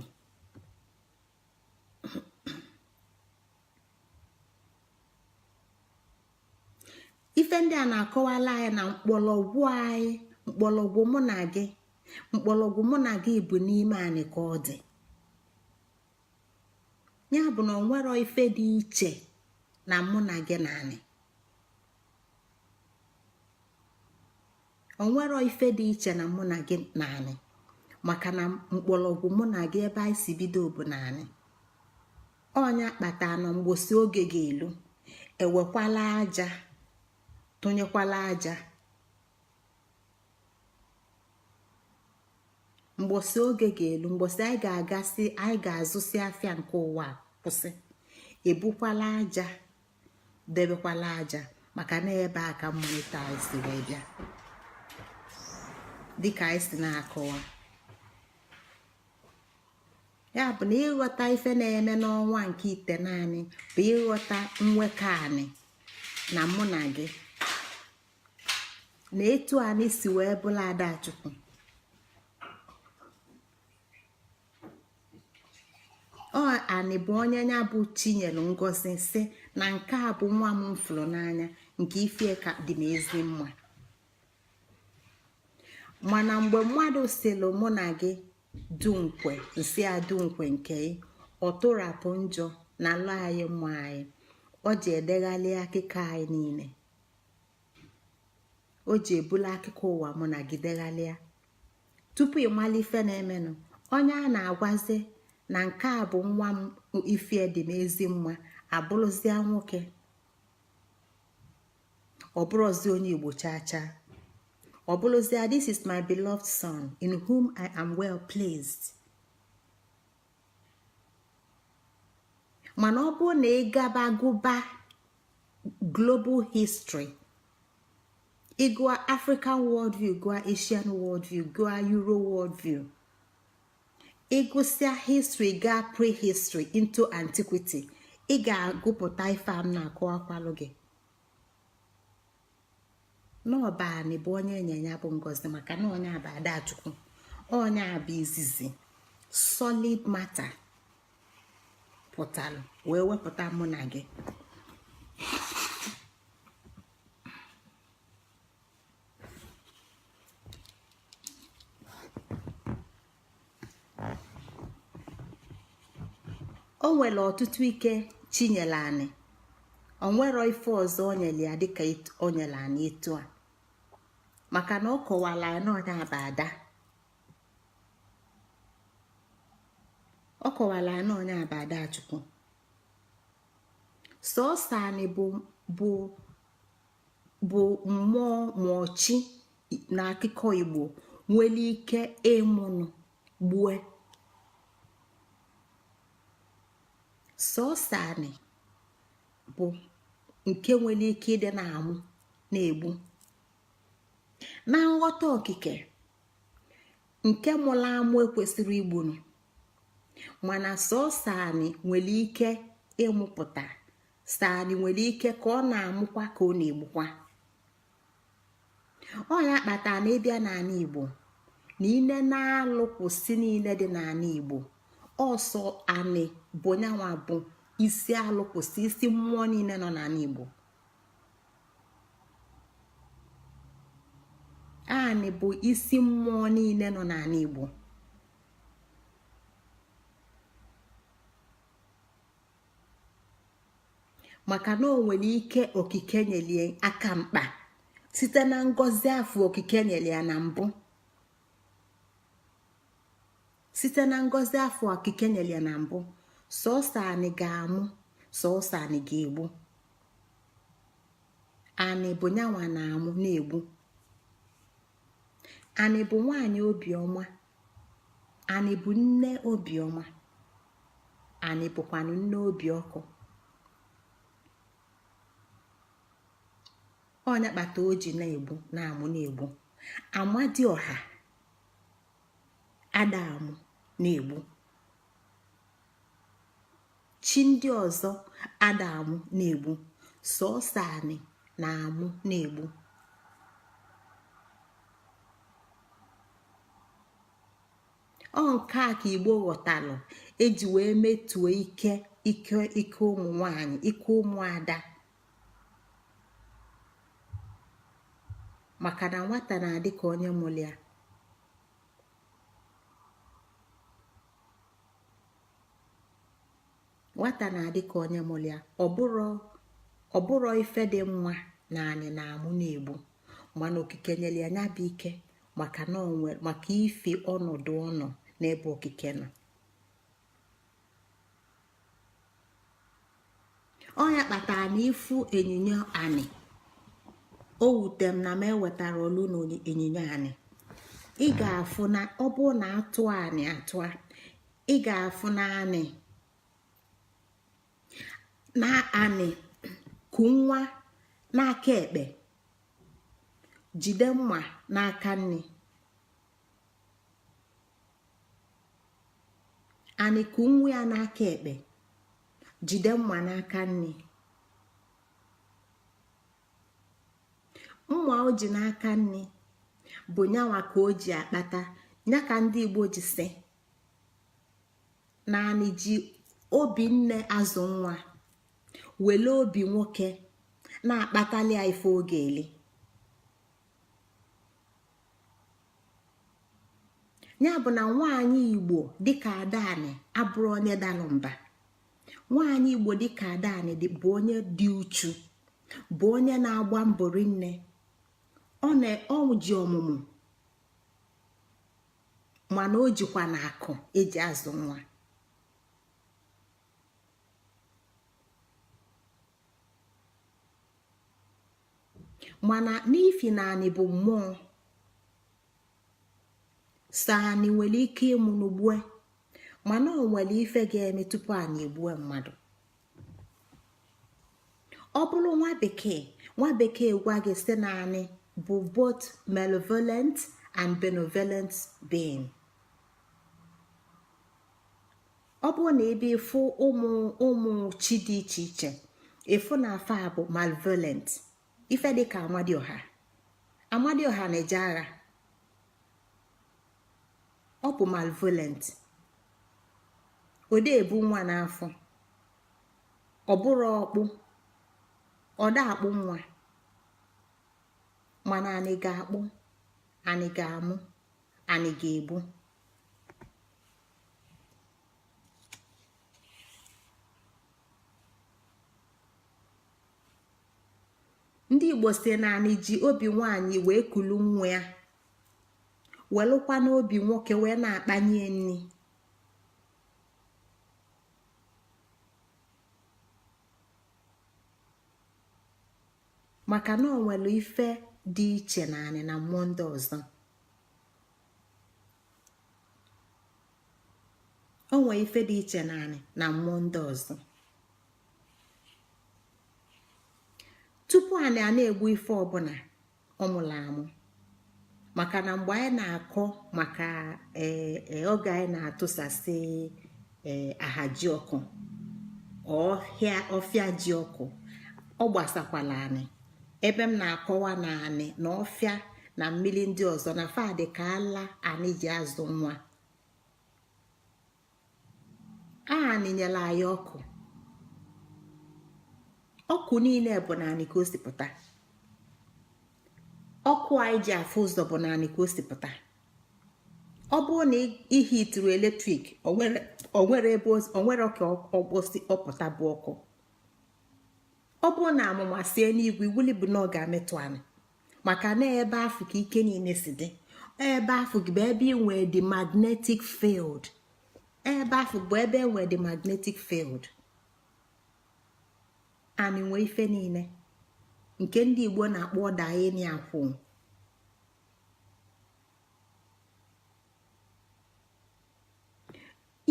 Ife ndị a na-akọwala anyị na mkpọrọgwụ anyị, mkpọrọgwụ mụ na gị, mkpọrọgwụ mụ na gị bụ n'ime anyị ka ọ dị. Ya bụ na ọ nwero ife dị iche na mụ na gị na anị. O nwero ife dị iche na mụ na gị na anị, maka na mkpọrọgwụ mụ na gị, ebe anyị si bido, bụ na anị. Ọ nya kpata na mgbosi oge ga-elu, ewekwala aja tụnyekwala aja. Mgbosi oge ga-elu, mgbosi anyị ga-agasị, anyị ga-azụsi afịa nke ụwa kwụsị, ebukwala aja, debekwala aja, maka na ebe a ka mmalite anyị si wee bịa, dịka anyị si na-akọwa. Ya bụ na ịghọta ife na-eme n'ọnwa nke ite naanị bụ ịghọta nwekọ anị na mụ na gị na etu anyị si wee bụrụ Adachukwu. Ọ anị bụ onye ya bụ chinyelu ngozi, si na nke a bụ nwa m fụrụ n'anya, nke ifie ka dị m ezi mma. Mana mgbe mmadụ sịlụ mụ na gị dunkwe, nsị adunkwe nke ọ tụrapụ njọ na alụ anyị mma anyị, ọ ji edeghalị akụkọ anyị niile, o ji ebula akụkọ ụwa mụ na gị deghalịa. Tupu ị mala ife na-emenụ, onye a na-agwazi na nke a bụ nwa m ifie dị m ezi mma abụrụzia nwoke, ọ bụrụzi onye Igbo chaa chaa, ọ bụrụzia "This is my beloved son in whom I am well pleased." Mana ọ bụrụ na ị gaba gụba global history, ịgụa African worldview, gụa Asian worldview, gụa Euro worldview, ịgụsịa history gaa prehistory into antiquity, Ị ga-agụpụta ife a m na-akọwakwalụ gị n'ọba anị bụ onye enye ya bụ ngozi, maka na onye bụ Adachukwu, onye bụ izizi solid matter pụtalụ wee wepụta mụ na gị. O nwere ọtụtụ ike chinyere anị. O nwero ife ọzọ o nyere ya dịka o nyere anị etu a, maka na ọ kọwara ya na onye bụ ada, ọ kọwara ya na onye bụ Adachukwu. Sọọsọ anị bụ bụ bụ mmụọ ma ọchị na akụkọ Igbo nwere ike ịmụnụ gbue. Sọọsọ anị bụ nke nwere ike ịdị na-amụ na-egbu. Na nghọta okike, nke mụrụ amụ ekwesịrị igbunu, mana sọọsọ anị nwere ike ịmụpụta. Sọ anị nwere ike ka ọ na-amụkwa ka ọ na-egbukwa. Ọ ya kpatara na ịbịa n'ala Igbo na ine na-alụkwụsị niile dị n'ala Igbo, ọsọ anị bụ nyanwa bụ isi alụkwụsị, isi mmụọ niile nọ n'ala Igbo. Anị bụ isi mmụọ niile nọ n'ala Igbo. Maka na o nwere ike okike nyelie aka mkpa site na ngọzi afọ okike nyere ya na mbụ, site na ngọzi afọ okike nyere ya na mbụ. Sọọsọ anị ga-amụ, sọọsọ anị ga-egbu. Anị bụ nyanwa na-amụ na-egbu. Anị bụ nwaanyị obiọma, anị bụ nne obiọma, anị bụkwanụ nne obi ọkụ. Ọnya kpata o ji na-egbu na-amụ na-egbu. Amadioha ada amụ na-egbu. Chi ndị ọzọ ada amụ na-egbu. Sọọsọ anị na-amụ na-egbu. Ọ nke a ka Igbo ghọtalụ eji wee metuo ike ike ike ụmụ nwanyị, ike ụmụada, maka na nwata na-adị ka onye mụrụ ya. Nwata na-adị ka onye mụrụ ya. Ọ bụrụ ife dị mma na anị na-amụ na-egbu, mana okike nyere ya nya bụ ike maka na o nwere maka ife ọnọdụ ọ nọ n'ebe okike nọ. Ọ ya kpatara na ịfụ onyinyo anị, o wute m na m ewetara olu na onyinyo anị. Ị ga-afụ na ọ bụrụ na atụ anị atụa, ị ga-afụ na anị na anị ku nwa n'aka ekpe, jide mma n'aka nni. Anị ku nwa ya n'aka ekpe, jide mma n'aka nni. Mma o ji n'aka nni bụ nyanwa ka o ji akpata nya ka ndị Igbo ji sị na anị ji obi nne azụ nwa, wele obi nwoke na-akpatali ya ife ọ ga-eli. Ya bụ na nwaanyị Igbo dịka Adanị abụrụ onye dalụ mba. Nwaanyị Igbo dịka Adanị bụ onye dị uchu, bụ onye na-agba mbọ rinne. Ọ na ọ ji ọmụmụ, mana o jikwa na akụ eji azụ nwa. Mana n'ifi na anị bụ mmụọ, sọ anị nwere ike ịmụ n'ugbue, mana o nwere ife ga-eme tupu anyị egbue mmadụ. Ọ bụrụ nwa bekee, nwa bekee gwa gị sị na anị bụ both malevolent and benevolent being. Ọ bụrụ na ebe ịfụ ụmụ ụmụ chi dị iche iche, ịfụ na afa bụ malevolent. Ife dịka Amadioha, Amadioha na-eje agha, ọ bụ malevolent. Ode ebu nwa n'afọ, ọ bụrụ ọkpụ, ọda akpụ nwa. Mana anyị ga-akpụ, anyị ga-amụ, anyị ga-ebu. Ndị Igbo si na anyị ji obi nwaanyị wee kulu nwa ya, welụkwa n'obi nwoke wee na-akpanye nni. Maka na o nwere ife dị iche na anyị na mmụọ ndị ọzọ. O nwere ife dị iche na anyị na mmụọ ndị ọzọ. Tupu anyị a na-egbu ife ọbụla ọ mụrụ amụ, maka na mgbe anyị na-akọ maka ee oge anyị na-atụsasị ee ahaji ọkụ, ọhịa ọfịa ji ọkụ, ọ gbasakwala anyị. Ebe m na-akọwa na anị na ọfịa na mmiri ndị ọzọ na fa dị ka ala anyị ji azụ nwa. Anị nyere anyị ọkụ. Ọkụ niile bụ na anị ka o si pụta. Ọkụ anyị ji afụ ụzọ bụ na anị ka o si pụta. Ọ bụrụ na ihe ituru electric, onwere ebe onwere ka ọkpọsi ọpụta bụ ọkụ. Ọ bụrụ na amụma sie n'igwe, iwuli bụ na ọ ga-emetụ anị, maka na ebe afụ ka ike niile si dị. Ebe afụ bụ ebe ị nwee the magnetic field. Ebe afụ bụ ebe enwee the magnetic field. Anị nwee ife niile nke ndị Igbo na-akpọ ọdaeni akwụ.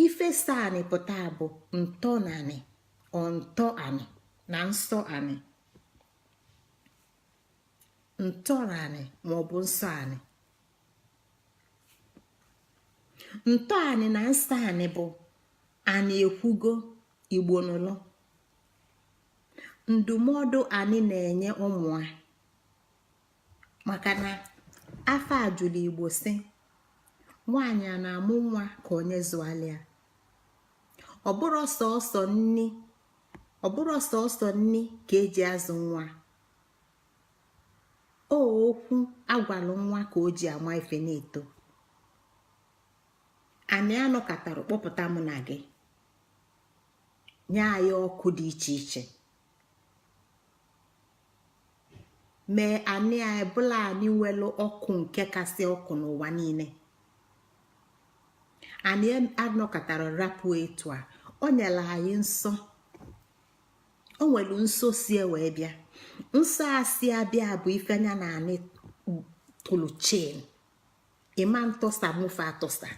Ife so anị pụta bụ ntọ na anị, ntọ anị na nsọ anị, ntọanị maọbụ nsọ anị. Ntọ anị na nsọ anị bụ anị ekwugo, Igbo nụlụ ndụmọdụ anyị na-enye ụmụ a. Maka na afọ a jụrụ Igbo si, nwaanyị a na-amụ nwa ka onye zụalịa? Ọ bụrụ sọsọ nni, ọ bụrụ sọsọ nni ka eji azụ nwa. O okwu agwalụ nwa ka o ji ama ife na-eto. Anyị anọkatara kpọpụta mụ na gị, nye anyị ọkụ dị iche iche, mee anyị ebụla anyị nwere ọkụ nke kasị ọkụ n'ụwa niile. Anyị anọkatara rapụ etu a. O nyere anyị nsọ. O nwere nsọ si wee bịa. Nsọ a si abịa bụ ife anya na anị tụrụ chain. Ịma ntọsa mụfe atọsa.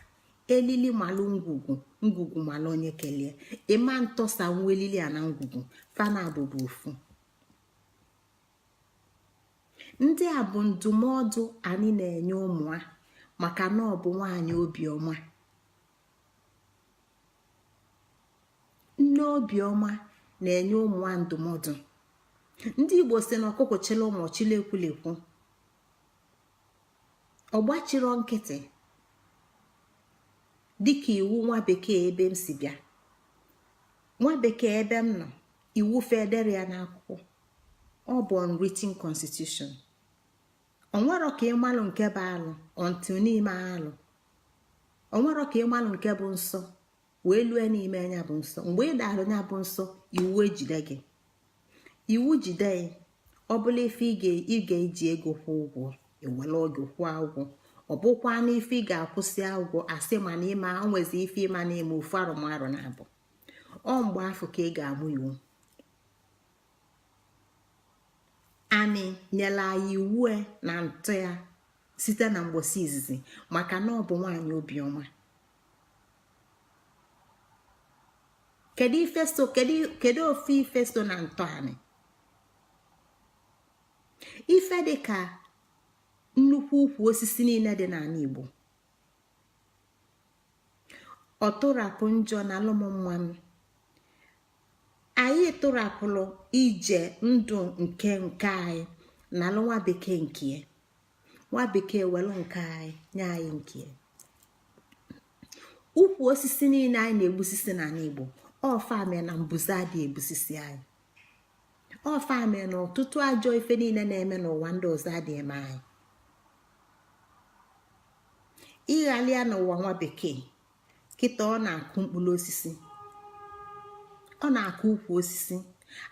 Elili malụ ngwugwu, ngwugwu malụ onye kelie. Ịma ntọsa nwa elili a na ngwugwu fana abụbụ ofu. Ndị a bụ ndụmọdụ anyị na-enye ụmụ a, maka na ọ bụ nwaanyị obiọma, nne obiọma na-enye ụmụ a ndụmọdụ. Ndị Igbo si na ọkụkọ chịla ụmụ chịla ekwulekwu, ọgbachiro nkịtị. Dịka iwu nwa bekee ebe m si bịa, nwa bekee ebe m nọ, iwu federe ya n'akwụkwọ, ọ bụ unwritten constitution. Onwero ka ịmalụ nke bụ alụ until n'ime alụ. Onwero ka ịmalụ nke bụ nsọ wee lue n'ime anya bụ nsọ. Mgbe ị dara anya bụ nsọ, iwu ejide gị. Iwu jide ya, ọ bụla ife ị ga-eji ego kwụọ ụgwọ, ewere oge kwụọ ụgwọ. Ọ bụkwa na ife ị ga-akwụsị ụgwọ, asị mana ịma o nwezi ife ịma na-eme ofu arụmarụ na abụ ọ. Mgbe afọ ka ị ga-amụ iwu. Anyị nyere anyị iwu na ntọ ya site na mgbosi izizi, maka na ọ bụ nwaanyị obiọma. Kedu ife so? Kedu ofu ife so na ntọ anyị? Ife dị ka nnukwu ukwu osisi niile dị n'ala Igbo. Ọ tụrapụ njọ na alụm mma m. Anyị tụrapụrụ ije ndụ nke nke anyị na alụ nwa bekee nke ya. Nwa bekee welu nke anyị nye anyị nke ya. Ukwu osisi niile anyị na-egbusisi n'ala Igbo, ọ fa mee na mbuze adị egbusisi anyị. Ọ fa mee na ọtụtụ ajọ ife niile na-eme n'ụwa ndị ọzọ adị eme anyị. Ịghalịa n'ụwa nwa bekee kịta, ọ na-akụ mkpụrụ osisi, ọ na-akụ ukwu osisi.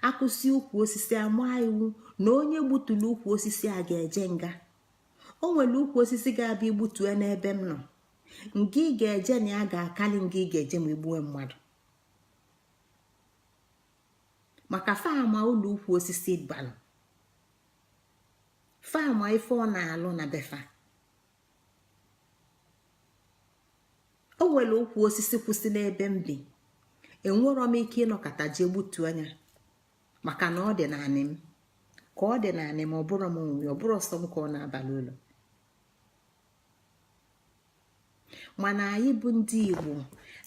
Akụsi ukwu osisi, ama iwu na onye gbuturu ukwu osisi a ga-eje nga. O nwere ukwu osisi ga-abịa igbutue n'ebe m nọ, nga ị ga-eje na ya ga-akali nga ị ga-eje ma igbue mmadụ, maka fama ụlọ ukwu osisi balụ, fama ife ọ na-alụ na befa. O nwere ukwu osisi kwụsị n'ebe m bi, enwerọ m ike ịnọkọta jee gbutuo anya, maka na ọ dị naanị m ka ọ dị naanị m. Ọ bụrụ m nwe, ọ bụrụ ọsọ m ka ọ na-abalị ụlọ. Mana anyị bụ ndị Igbo,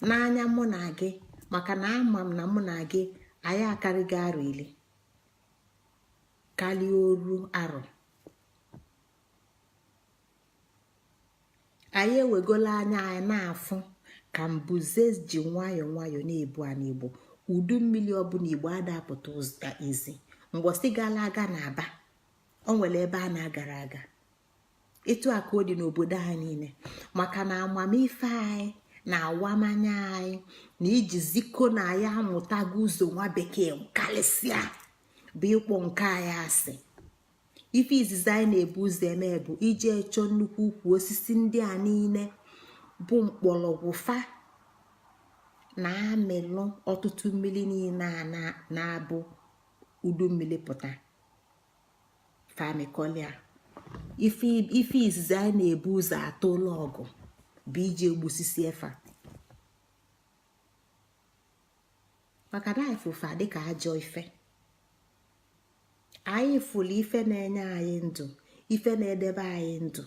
n'anya mụ na gị, maka na ama m na mụ na gị anyị akarịgo arọ 10, karịa oru arọ. Anyị ewegola anya anyị na-afụ ka mbuze ji nwayọọ nwayọọ na-ebu ana Igbo. Udu mmiri ọbụla, Igbo adapụta ụzọ izi. Mgbọsị gara aga na Aba, o nwere ebe a na-agara aga. Etu a ka ọ dị n'obodo anyị niile, maka na amamife anyị na awamanya anyị na iji ziko na anyị amụtago ụzọ nwa bekee karịsịa bụ ịkpọ nke anyị asị. Ife izizi anyị na-ebu ụzọ eme bụ ije chọọ nnukwu ukwu osisi ndị a niile bụ mkpọrọgwụ fa na-amịlụ ọtụtụ mmiri niile a na-abụ udu mmiri pụta famikolia. Ife izizi anyị na-ebu ụzọ atụ ụlọ ọgụ bụ iji egbusisi efa, maka na anyị fụfa dịka ajọ ife. Anyị fụlụ ife na-enye anyị ndụ, ife na-edebe anyị ndụ,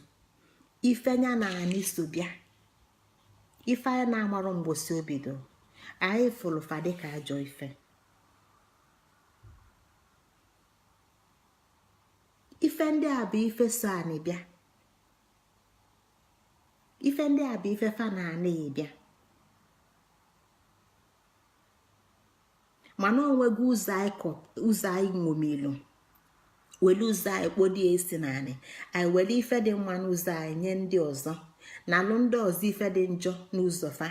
ife nya na anyị so bịa, ife anyị na-amarụ mgbosi obido, anyị fụlụ fa dịka ajọ ife. Ife ndị a bụ ife so anyị bịa, ife ndị a bụ ife fa na anyị bịa. Mana onwego ụzọ anyị ṅomilu, were ụzọ anyị kpodie isi naanị anyị, were ife dị mma n'ụzọ anyị nye ndị ọzọ, na alụ ndị ọzọ ife dị njọ n'ụzọ fa,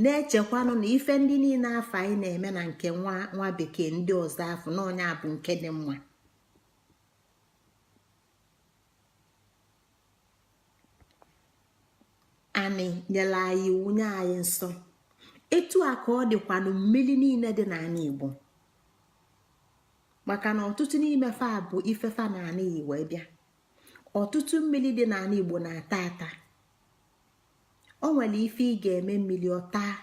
na-echekwanụ na ife ndị niile afọ anyị na-eme na nke nwa nwa bekee ndị ọzọ afọ na onye bụ nke dị mma. Anyị nyere anyị iwu, nye anyị nsọ. Etu a ka ọ dịkwanụ mmiri niile dị n'ala Igbo, maka na ọtụtụ n'ime fa bụ ife fa na ala Igbo bịa. Ọtụtụ mmiri dị n'ala Igbo na-ata ata. O nwere ife ị ga-eme mmiri ọ taa,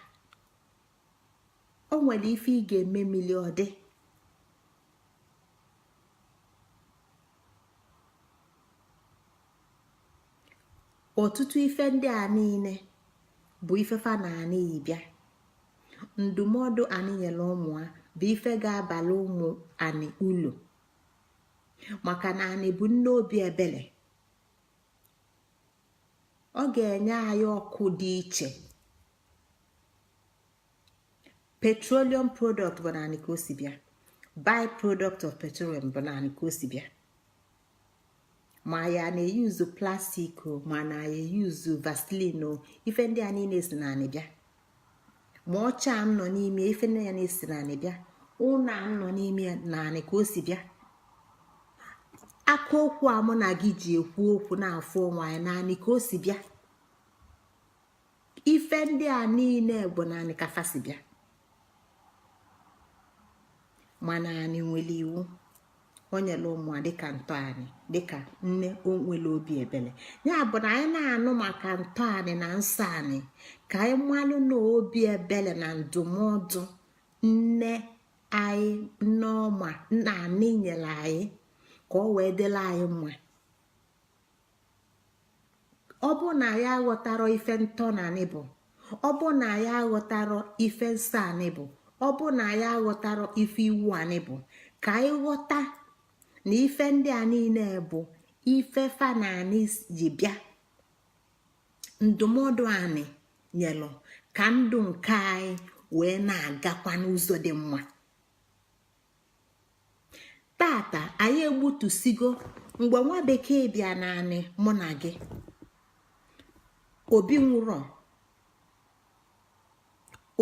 o nwere ife ị ga-eme mmiri ọ dị. Ọtụtụ ife ndị a niile bụ ife fa na anị bịa. Ndụmọdụ anyị nyere ụmụ ha bụ ife ga-abalị ụmụ anyị ulu, maka na anyị bụ nne obi ebele. Ọ ga-enye anyị ọkụ dị iche. Petroleum product bụ naanị ka o si bịa, by-product of petroleum bụ naanị ka o si bịa. Ma ya na-eyuzu plastic o, ma na ya eyuzu Vaseline o, ife ndị a niile si naanị bịa. Ma ọcha m nọ n'ime, ife ndị ya na-esi naanị bịa. Ụlọ a m nọ n'ime, naanị ka o si bịa. Aka okwu a mụ na gị ji ekwu okwu na-afụ onwe anyị, naanị ka o si bịa. Ife ndị a niile bụ naanị ka fa si bịa. Mana anyị nwere iwu o nyere ụmụ a dịka ntọanị, dịka nne o nwere obi ebele. Ya bụ na anyị na-anụ maka ntọanị na nsọ anyị, ka anyị malụ na obi ebele na ndụmọdụ nne anyị nneọma nna anyị nyere anyị ka ọ wee dịrị anyị mma. Ọ bụ na ya aghọtara ife ntọnanị bụ, Ọ bụ na anyị aghọtarọ ife nsọ anị bụ, ọ bụ na anyị aghọtarọ ife iwu anị bụ, ka anyị ghọta na ife ndị a niile bụ ife fa na anị ji bịa, ndụmọdụ anị nyelụ ka ndụ nke anyị wee na-agakwa n'ụzọ dị mma. Tata anyị egbutusigo. Mgbe nwa bekee bịa naanị mụ na gị, obi nwụrụ,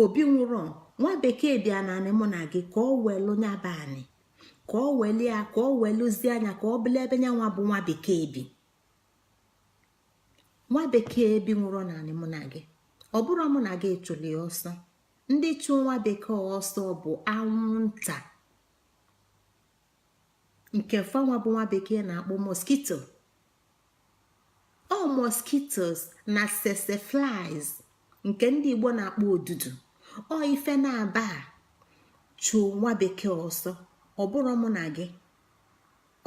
obi nwụrụ. Nwa bekee bịa naanị mụ na gị ka ọ welu nyaba anị, ka ọ welu ya, ka ọ welụzie anya, ka ọ bụla ebe nyanwa bụ nwa bekee bi. Nwa bekee bi nwụrụ naanị mụ na gị. Ọ bụrụ mụ na gị chụrụ ya ọsọ, ndị chụ nwa bekee ọsọ bụ anwụnta, nke fanwa bụ nwa bekee na-akpọ mosquito. Ọ mosquitoes na tsetse flies, nke ndị Igbo na-akpọ odudu. Ọ ife na-aba chụọ nwa bekee ọsọ. Ọ bụrụ mụ na gị,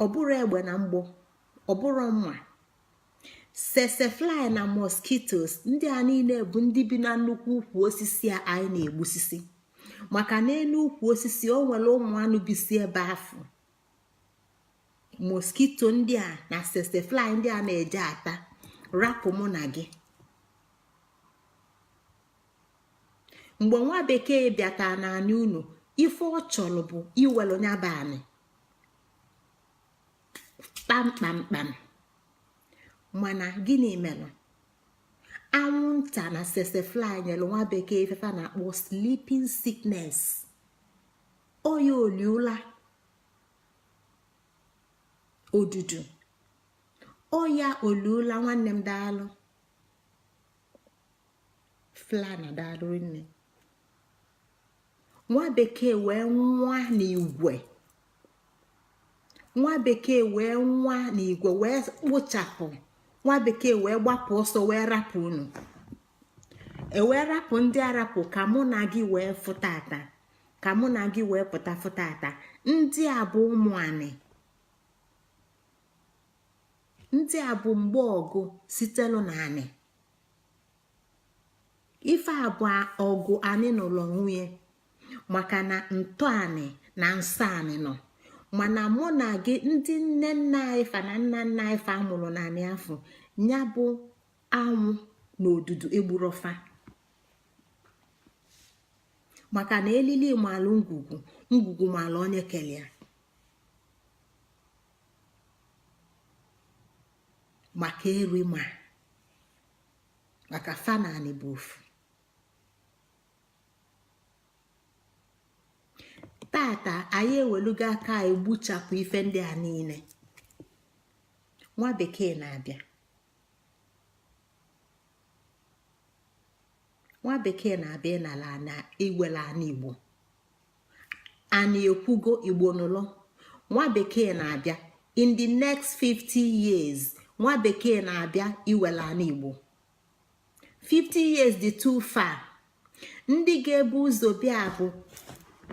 ọ bụrụ egbe na mgbọ, ọ bụrụ mma. Tsetse fly na mosquitoes ndị a niile bụ ndị bi na nnukwu ukwu osisi a anyị na-egbusisi, maka na elu ukwu osisi o nwere ụmụ anụ bisi ebe afụ mosquito ndị a na tsetse fly ndị a na-eje ata, rapụ mụ na gị. Mgbe nwa bekee bịata n'anị unu, ife ọ chọrọ bụ iwelu nyaba anị kpamkpamkpam. Mana gịnị mere? Anwụnta na tsetse fly nyere nwa bekee ife fa na-akpọ sleeping sickness, oya oliụla odudu, ọya oliụla. Nwanne m, daalụ. Flana, daalụ nne. Nwa bekee wee nwa n'igwe, nwa bekee wee nwa n'igwe, wee kpochapụ nwa bekee, wee gbapụ ọsọ, wee rapụ unu, e wee rapụ ndị arapụ ka mụ na gị wee fụta ata, ka mụ na gị wee pụta fụta ata. Ndị a bụ ụmụ anị, ndị a bụ mgbe ọgụ sitelu na anị. Ife a bụ ọgụ anị nụlọ nwunye, maka na ntọ anị na nsọ anị nọ. Mana mụ na gị, ndị nne nna anyị fa na nna nna anyị fa mụrụ na anị afọ ya bụ anwụ na odudu egburofa, maka na elili malụ ngwugwu, ngwugwu malụ onye kelia. Maka eri ma maka fa na anị bụ ofu. Tata anyị ewelugo aka anyị gbuchapụ ife ndị a niile. Nwa bekee na-abịa, nwa bekee na-abịa ịnala na iwere ana Igbo. Anyị ekwugo, Igbo nụlọ. Nwa bekee na-abịa in the next 50 years. Nwa bekee na-abịa iwere ana Igbo. 50 years dị too far. Ndị ga-ebu ụzọ bịa bụ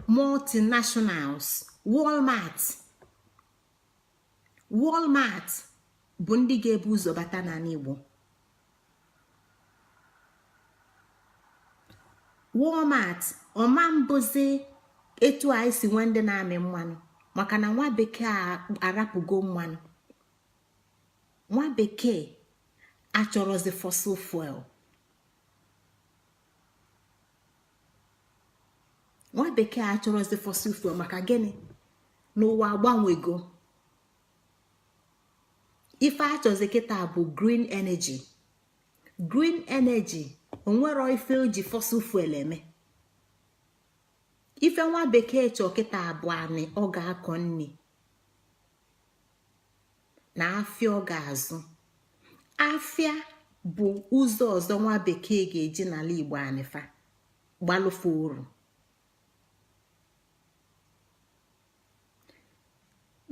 multinationals, Walmart. Walmart bụ ndị ga-ebu ụzọ bata n'ala Igbo. Walmart ọma mbụzi etu anyị si nwee ndị na-amị mmanụ, maka na nwa bekee arapụgo mmanụ. Nwa bekee achọrọzi fossil fuel. Nwa bekee achọrọzi fossil fuel. Maka gịnị? N'ụwa agbanwego. Ife achọzi kịta bụ green energy. Green energy onwero ife o ji fossil fuel eme. Ife nwa bekee chọọ kịta bụ anị ọ ga-akọ nni na afịa ọ ga-azụ. Afịa bụ ụzọ ọzọ nwa bekee ga-eji n'ala Igbo anịfa gbalụfe uru.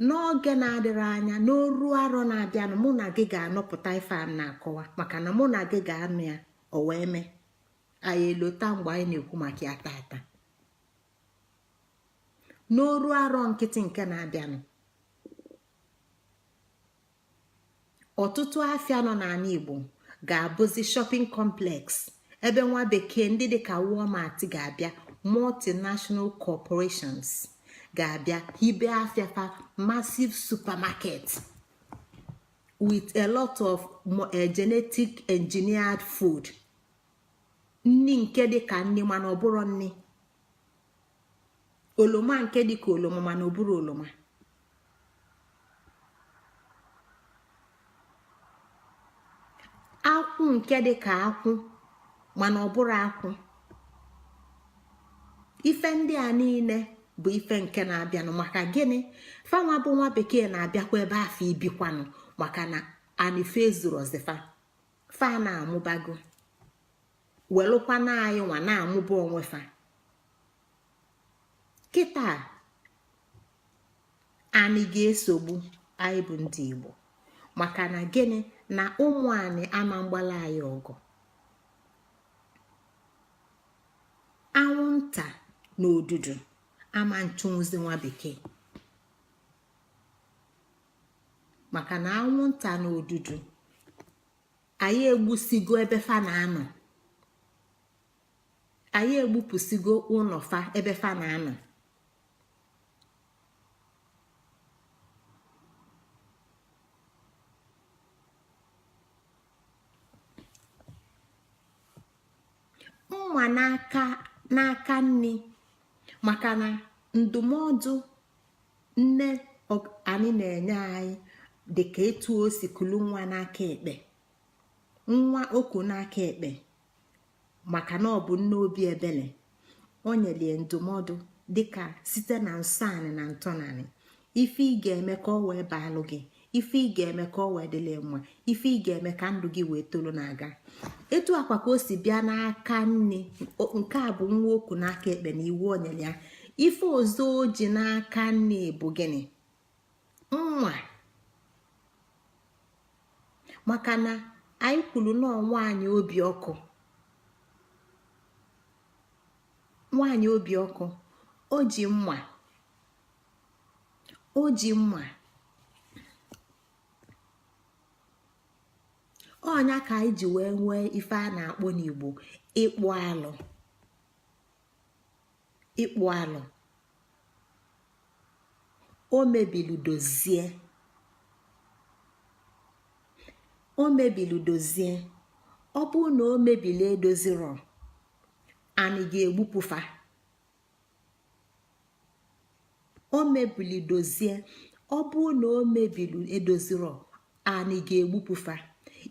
N'oge na-adịrị anya, n'oru arọ na-abịanụ, mụ na gị ga-anọpụta ife a na-akọwa, maka na mụ na gị ga-anụ ya o wee mee anyị elota mgbe anyị na-ekwu maka ya tata. N'oru arọ nkịtị nke na-abịanụ, ọtụtụ afịa nọ n'ala Igbo ga-abụzi shopping complex Ebe nwa bekee ndị dịka Walmart ga-abịa, multinational corporations ga-abịa hibe afịa fa, massive supermarket with a lot of genetic engineered food, nni nke dịka nni mana ọ bụrọ nni, oloma nke dịka oloma mana ọ bụrọ oloma. Akwụ nke dịka akwụ mana ọ bụrọ akwụ. Ife ndị a niile bụ ife nke na-abịanụ. Maka gịnị? Fanwa bụ nwa bekee na-abịakwa ebe afụ ibikwanụ, maka na anị fa ezurozi fa, fa na-amụbago, welụkwana anyị nwa na-amụba onwe fa. Kịta anyị ga-esogbu anyị bụ ndị Igbo, maka na gịnị? Na ụmụ anyị ama mgbala anyị ọgụ. Anwụnta na odudu ama nchụnwụzi nwa bekee, maka na anwụnta na odudu anyị egbusigo ebe fa na-anọ, anyị egbupụsigo ụlọ fa ebe fa na-anọ. Mma n'aka n'aka nni, maka na ndụmọdụ nne anyị na-enye anyị dịka etu o si kulu nwa n'aka ekpe, nwa o ku n'aka ekpe, maka na ọ bụ nne obi ebele. O nyelie ndụmọdụ dịka site na nsọ anị na ntọnanị, ife ị ga-eme ka ọ wee baalụ gị, ife ị ga-eme ka ọ wee dịlị mma, ife ị ga-eme ka ndụ gị wee tolu na-aga. Etu akwa ka o si bịa n'aka nni, nke a bụ nwa o ku n'aka ekpe na iwu o nyere ya. Ife ọzọ o ji n'aka nni bụ gịnị? Mma. Maka na anyị kwuru na nwaanyị obi ọkụ, nwaanyị obi ọkụ, o ji mma, o ji mma. Ọ nya ka anyị ji wee nwee ife a na-akpọ n'Igbo ịkpụ alụ. Ịkpụ alụ, o mebilu dozie, o mebilu dozie. Ọ bụrụ na o mebili edozirọ, anyị ga-egbupụ fa. O mebili dozie, ọ bụrụ na o mebili edozirọ, anyị ga-egbupụ fa.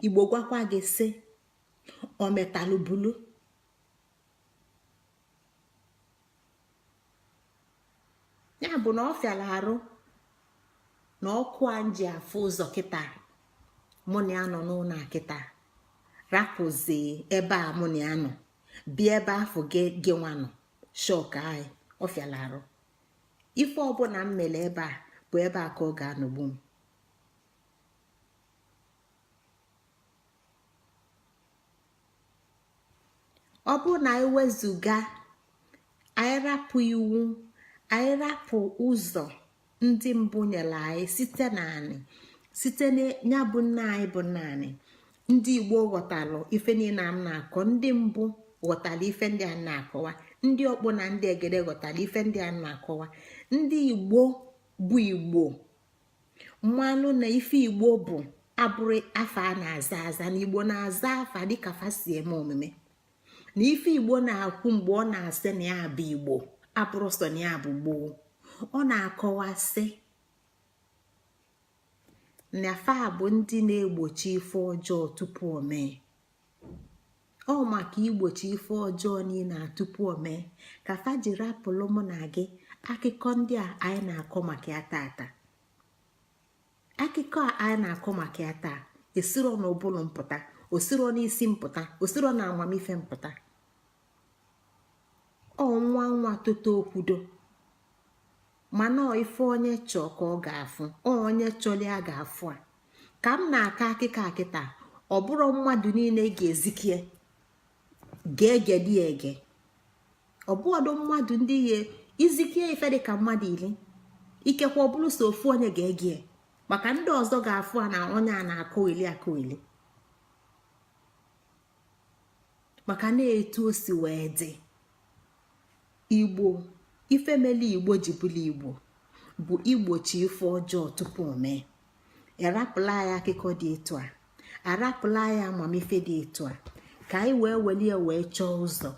Igbo gwakwa gị sị, o metalụ bulu. Ya bụ na ọ fịara arụ na ọkụ a ji afụ ụzọ kịta mụ na ya nọ n'ụlọ a kịta, rapụzi ebe a mụ na ya nọ bịa ebe afụ gị gị nwa nọ shock anyị. Ọ fịara arụ. Ife ọbụla m mere ebe a bụ ebe a ka ọ ga-anọgbu m. Ọ bụrụ na anyị wezụga, anyị rapụ iwu, anyị rapụ ụzọ ndị mbụ nyere anyị site n'anị, site ya bụ nna anyị bụ nna anyị, ndị Igbo ghọtalụ ife niile m na-akọ. Ndị mbụ ghọtara ife ndị a na-akọwa, ndị ọkpụ na ndị egede ghọtara ife ndị a na-akọwa. Ndị Igbo bụ Igbo mmalụ na ife Igbo bụ abụrọ afa a na-aza aza, na Igbo na-aza afa dịka fa si eme omume, na ife Igbo na-akwụ mgbe ọ na-asị na ya bụ Igbo abụrọ sọ na ya bụ gboo. Ọ na-akọwasị na fa bụ ndị na-egbochi ife ọjọọ tupu o mee. Ọ maka igbochi ife ọjọọ niile a tupu o mee ka fa ji rapụlụ mụ na gị akụkọ ndị a anyị na-akọ maka ya tata. Akụkọ a anyị na-akọ maka ya taa esiro n'ụbụlụ mpụta, osiro n'isi mpụta, osiro na amamife mpụta. Ọ nwa nwa toto okwudo, mana ọ ife onye chọọ ka ọ ga-afụ, ọ onye chọrọ ya ga-afụ. A ka m na-akọ akụkọ a kịta, ọ bụrọ mmadụ niile ga-ezikie ga-ege dị ege. Ọ bụọdụ mmadụ ndị ihe izikie ife dị ka mmadụ iri, ikekwe ọ bụrụ so ofu onye ga-ege, maka ndị ọzọ ga-afụ a na onye a na-akọ ili akọ ili. Maka na etu o si wee dị, Igbo, ifemeli Igbo ji bụla Igbo bụ igbochi ife ọjọọ tupu o mee. Arapụla ya akụkọ dị etu a, arapụla ya amamife dị etu a, ka anyị wee welie wee chọọ ụzọ.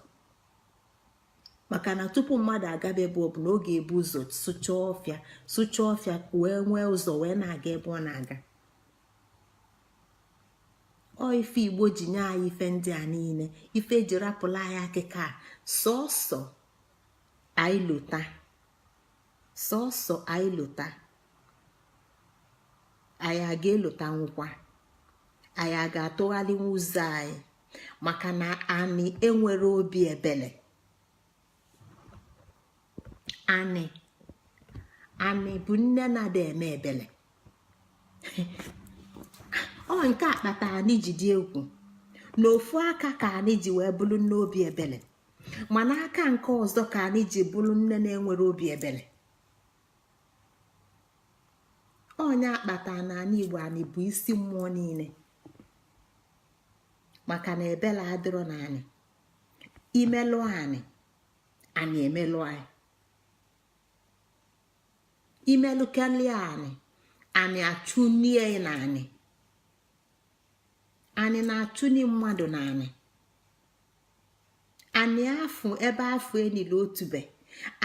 Maka na tupu mmadụ agaba ebe ọ bụ na ọ ga-ebu ụzọ sụchaa ọfịa, sụchaa ọfịa, wee nwee ụzọ wee na-aga ebe ọ na-aga. Ọ ife Igbo ji nye anyị ife ndị a niile, ife eji rapụla anyị akịka a, sọsọ anyị lota, sọsọ anyị lota, anyị a ga-elota nwụkwa, anyị a ga-atụgharịnwu ụzọ anyị. Maka na anyị enwere obi ebele. Anị, anị bụ nne na-ada eme ebele. Ọ nke a kpatara anyị ji dị egwu. N'ofu aka ka anyị ji wee bụrụ nne obi ebele, mana aka nke ọzọ ka anyị ji bụrụ nne na-enwere obi ebele. Onye akpata na anyị Igbo, anyị bụ isi mmụọ niile, maka na ebele adịrọ na anyị. Imelụ anyị, anyị emelụ anyị. Imelụkelie anyị, anyị achụnie na anyị. Anyị na-achụni mmadụ na anyị. Anyị afụ ebe afọ enile otube,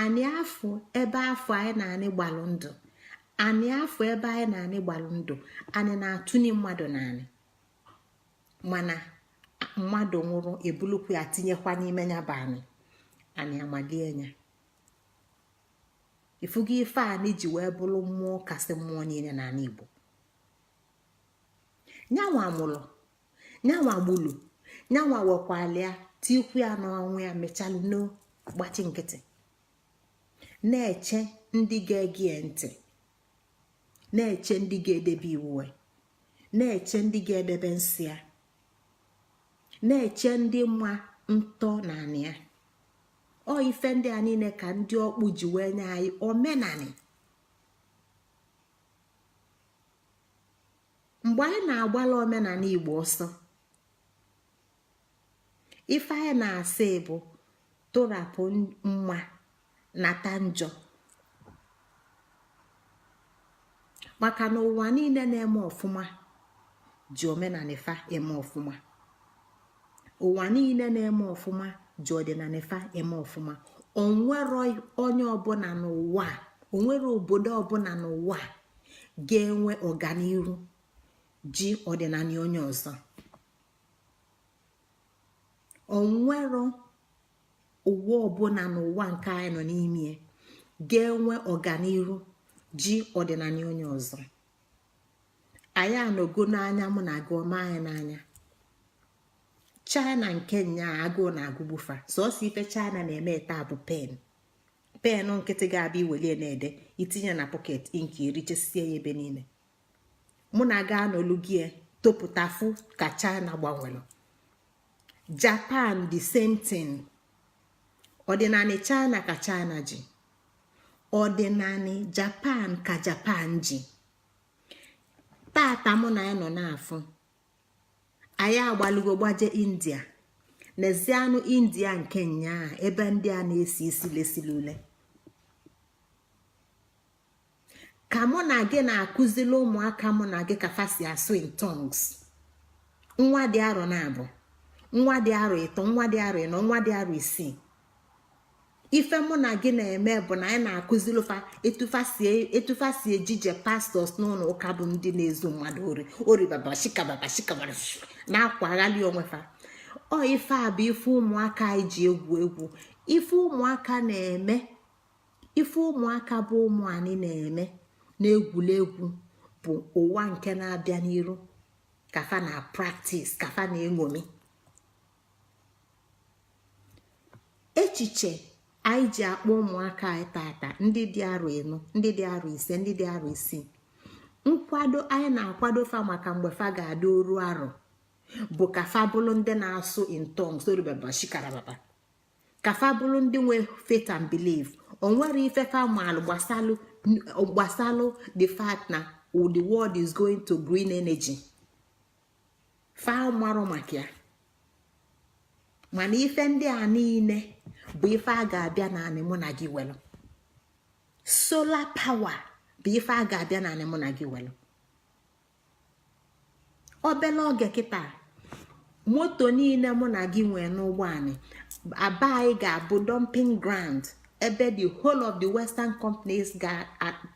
anyị afụ ebe afọ anyị na anyị gbalụ ndụ, anyị afụ ebe anyị na anyị gbalụ ndụ. Anyị na-achụni mmadụ na anyị, mana mmadụ nwụrụ, ebulukwu ya tinyekwa n'ime ya bụ anyị. Anyị amalie ya. Ifugo ife anyị ji wee bụrụ mmụọ kasị mmụọ niile n'ala Igbo. Nyanwa mụrụ, nyanwa gbulu, nyanwa wekwalia tikwu ya n'ọnwụ ya, mechalụ no gbachi nkịtị, na-eche ndị ga-ege ntị, na-eche ndị ga-edebe iwu, na-eche ndị ga-edebe nsị ya, na-eche ndị mma ntọ na anị ya. Ọ ife ndị a niile ka ndị ọkpụ ji wee nye anyị omenani. Mgbe anyị na-agbala omenala Igbo ọsọ, ife anyị na-asị bụ tụrapụ mma, nata njọ. Maka na ụwa niile na-eme ọfụma ji omenala fa eme ọfụma. Ụwa niile na-eme ọfụma ji ọdịnala fa eme ọfụma. Onwero onye ọbụla n'ụwa, onwere obodo ọbụla n'ụwa ga-enwe ọganiru ji ọdịnala onye ọzọ. Onwero ụwa ọbụla n'ụwa nke anyị nọ n'ime ga-enwe ọganiru ji ọdịnala onye ọzọ. Anyị anọgo n'anya, mụ na gị ọma anyị n'anya. China nke nyaa agụụ na-agụgbufa. Sọsọ ife China na-eme taa bụ pen, pen nkịtị ga-abịa iwelie na-ede, itinye na pocket, ink erichesie ya ebe niile. Mụ na ga anọlu gị topụtafụ ka China gbanwere. Japan, the same thing. Ọdịnala China ka China ji, ọdịnala Japan ka Japan ji. Tata mụ na ya nọ n'afọ, anyị agbalugo gbaje India. Nezianụ India nke nyaa, ebe ndị a na-esi isi lesili ule. Ka mụ na gị na-akụzili ụmụaka mụ na gị ka fa si asụ in tongues. Nwa dị arọ 2, nwa dị arọ 3, nwa dị arọ 4, nwa dị arọ 6. Ife mụ na gị na-eme bụ na anyị na-akụzili fa etu fa si ejije pastors n'ụlọ ụka, bụ ndị na-ezu mmadụ ori, ori baba shikababa shikabara na-akwaghalị onwe fa. Ọ ife a bụ ife ụmụaka anyị ji egwu egwu. Ife ụmụaka na-eme, ife ụmụaka bụ ụmụ anyị na-eme n'egwuregwu bụ ụwa nke na-abịa n'iru ka fa na practice, ka fa na-eṅomi. Echiche anyị ji akpọ ụmụaka anyị tata, ndị dị arọ 4, ndị dị arọ 5, ndị dị arọ 6, nkwado anyị na-akwado fa maka mgbe fa ga-adị oru arọ bụ ka fa bụrụ ndị na-asụ in tongues, oribaba shikarababa, ka fa bụrụ ndị nwe faith and belief. O nwere ife fa maalụ gbasalụ the fact na the world is going to green energy. Fa marụ maka ya. Mana ife ndị a niile bụ ife a ga-abịa naanị mụ na gị welụ. Solar power bụ ife a ga-abịa naanị mụ na gị welụ. Obele oge kịta, moto niile mụ na gị nwee n'ụgbọ anyị aba anyị ga-abụ dumping ground, ebe the whole of the western companies ga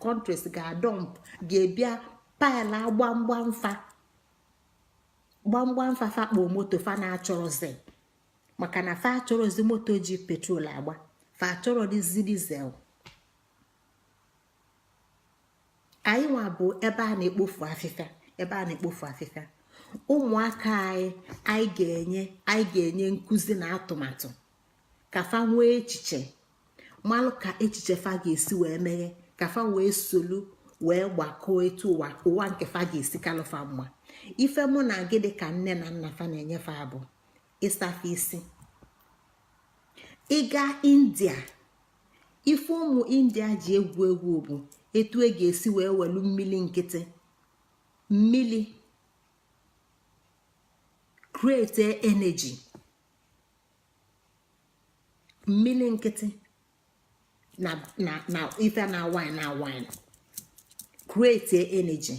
countries ga-adump, ga-ebịa pile gbamgbam fa, gbamgbam fa, fa kpoo moto fa na-achọrọzi, maka na fa achọrọzi moto ji petrol agba, fa achọrọzi diesel. Anyị nwa bụ ebe a na-ekpofu afịfịa, ebe a na-ekpofu afịfịa. Ụmụaka anyị, anyị ga-enye nkụzi na atụmatụ ka fa nwee echiche, malụ ka echiche fa ga-esi wee meghe, ka fa wee solu wee gbakọọ etu ụwa, ụwa nke fa ga-esi kalụfa mma. Ife mụ na gị dị ka nne na nna fa na-enyefe abụ ịsafe isi. Ịga India, ife ụmụ India ji egwu egwu bụ etu e ga-esi wee welu mmili nkịtị, mmili create energy, mmili nkịtị na na na ife na wine na wine create energy.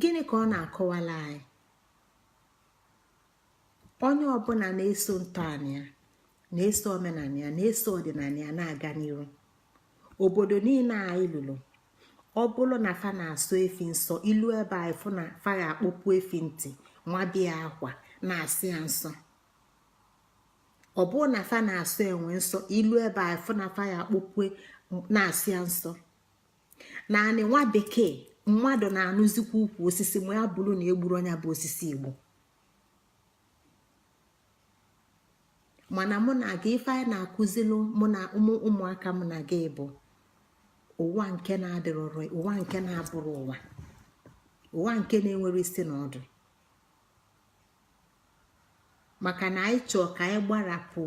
Gịnị ka ọ na-akọwala anyị? Onye ọbụla na-eso ntọala ya, na-eso omenala ya, na-eso ọdịnala ya na-aga n'iru. Obodo niile anyị lụrụ, ọ bụrụ na fa na-asọ efi nsọ, ilu ebe anyị fụ na fa ga-akpọpụ efi ntị, nwabịa akwa na-asị ya nsọ. Ọ bụrụ na fa na-asọ enwe nsọ, ilu ebe anyị fụ na fa ya akpọpụ na-asị ya nsọ. Naanị nwa bekee, mmadụ na-anụzikwa ukwu osisi ma ya bụrụ na egburu onye bụ osisi Igbo. Mana mụ na gị, ife anyị na-akụzilu mụ na ụmụ ụmụaka mụ na gị bụ ụwa nke na-adịrọrọ, ụwa nke na-abụrụ ụwa, ụwa nke na-enwere isi na ọdụ, maka na anyị chọọ ka anyị gbarapụ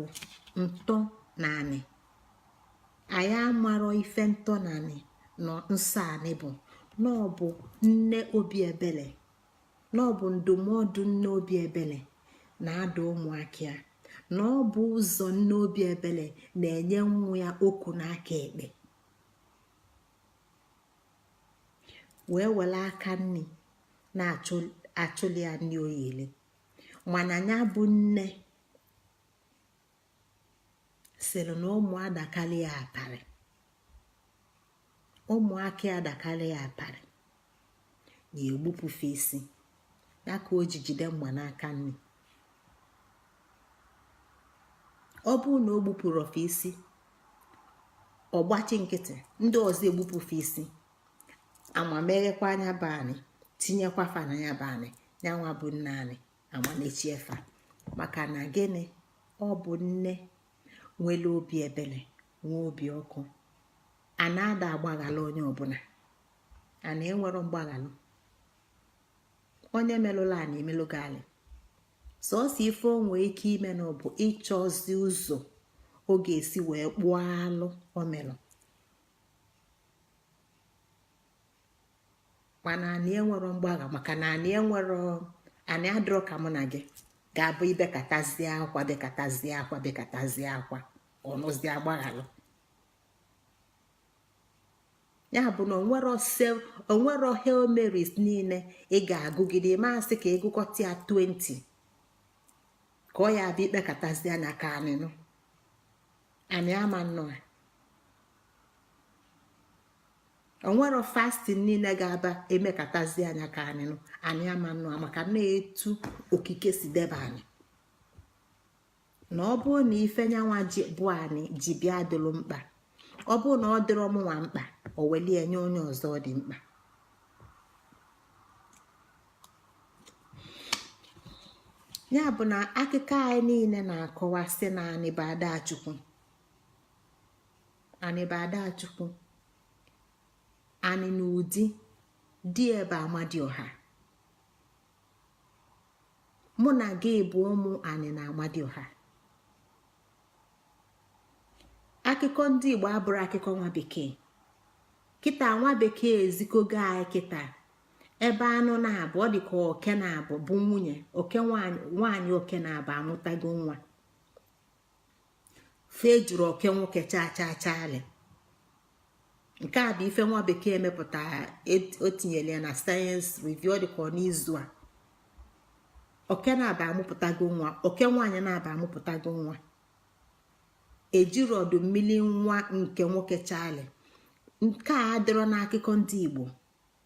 ntọ na anị. Anyị amarọ ife ntọ na anị nọ nsọ anị bụ na ọ bụ nne obi ebele, na ọ bụ ndụmọdụ nne obi ebele na-ada ụmụaka ya, na ọ bụ ụzọ nne obi ebele na-enye nwa ya oku n'aka ekpe, wee were aka nni na-achụli ya nni oyili. Mana ya bụ nne sịrị na ụmụ adakalị ya aparị, ụmụaka ya adakalị ya aparị, ya egbupụfe isi ya, ka o ji jide mma n'aka nri. Ọ bụrụ na o gbupụrụ ofe isi, ọ gbachi nkịtị, ndị ọzọ egbupụfe isi, ama meghekwa anya bụ anị, tinyekwa fa na ya bụ anị, nyanwa bụ nne anị ama mechie fa. Maka na gịnị? Ọ bụ nne nwere obi ebele, nwee obi ọkụ. A na-ada agbaghalụ onye ọbụla, a na-enwero mgbaghalụ. Onye melụla a na-emelụgo alị. Sọọsọ ife o nwee ike ime na ọ bụ ịchọzi ụzọ ọ ga-esi wee kpụọ alụ o melụ. Mana anị enwero mgbagha, maka na anị enwero, anị adịrọ ka mụ na gị ga-abụ ibekatazie akwa, bekatazie akwa, bekatazie akwa, ọnụzie agbaghalụ. Ya bụ na onwero Hail Marys niile ị ga-agụgide masị ka ịgụkọta ya 20 ka ọ ya abịa ikpekatazie anya ka anị nụ anị ama nnọọ. Onwero fasting niile ga-aba emekatazi anya ka anị nụ anị ama nnọọ, maka na etu okike si debe anyị na ọ bụrụ na ife nyanwa ji bụ anị ji bịa dịrị mkpa, ọ bụrụ na ọ dịrọ mụnwa mkpa, o welie nye onye ọzọ ọ dị mkpa. Ya bụ na akụkọ anyị niile na-akọwa sị na anị bụ Adachukwu, anị bụ Adachukwu, anị na ụdị dị ebe Amadioha. Mụ na gị bụ ụmụ anị na Amadioha. Akụkọ ndị Igbo abụrụ akụkọ nwa bekee. Kịta nwa bekee ezikogo anyị kịta. Ebe anụ na-abụ ọ dị ka oke na-abụ bụ nwunye oke nwaanyị oke na-abụ amụtago nwa. Fee juru oke nwoke chaa chaa chaali. Nke a bụ ife nwa bekee mepụtara, o tinyere ya na Science Review, ọ dịka ọ n'izu a. Oke na-aba amụpụtago nwa, oke nwaanyị na-aba amụpụtago nwa. Ejiri ọdụ mmiri nwa nke nwoke chaali. Nke a adịrọ n'akụkọ ndị Igbo,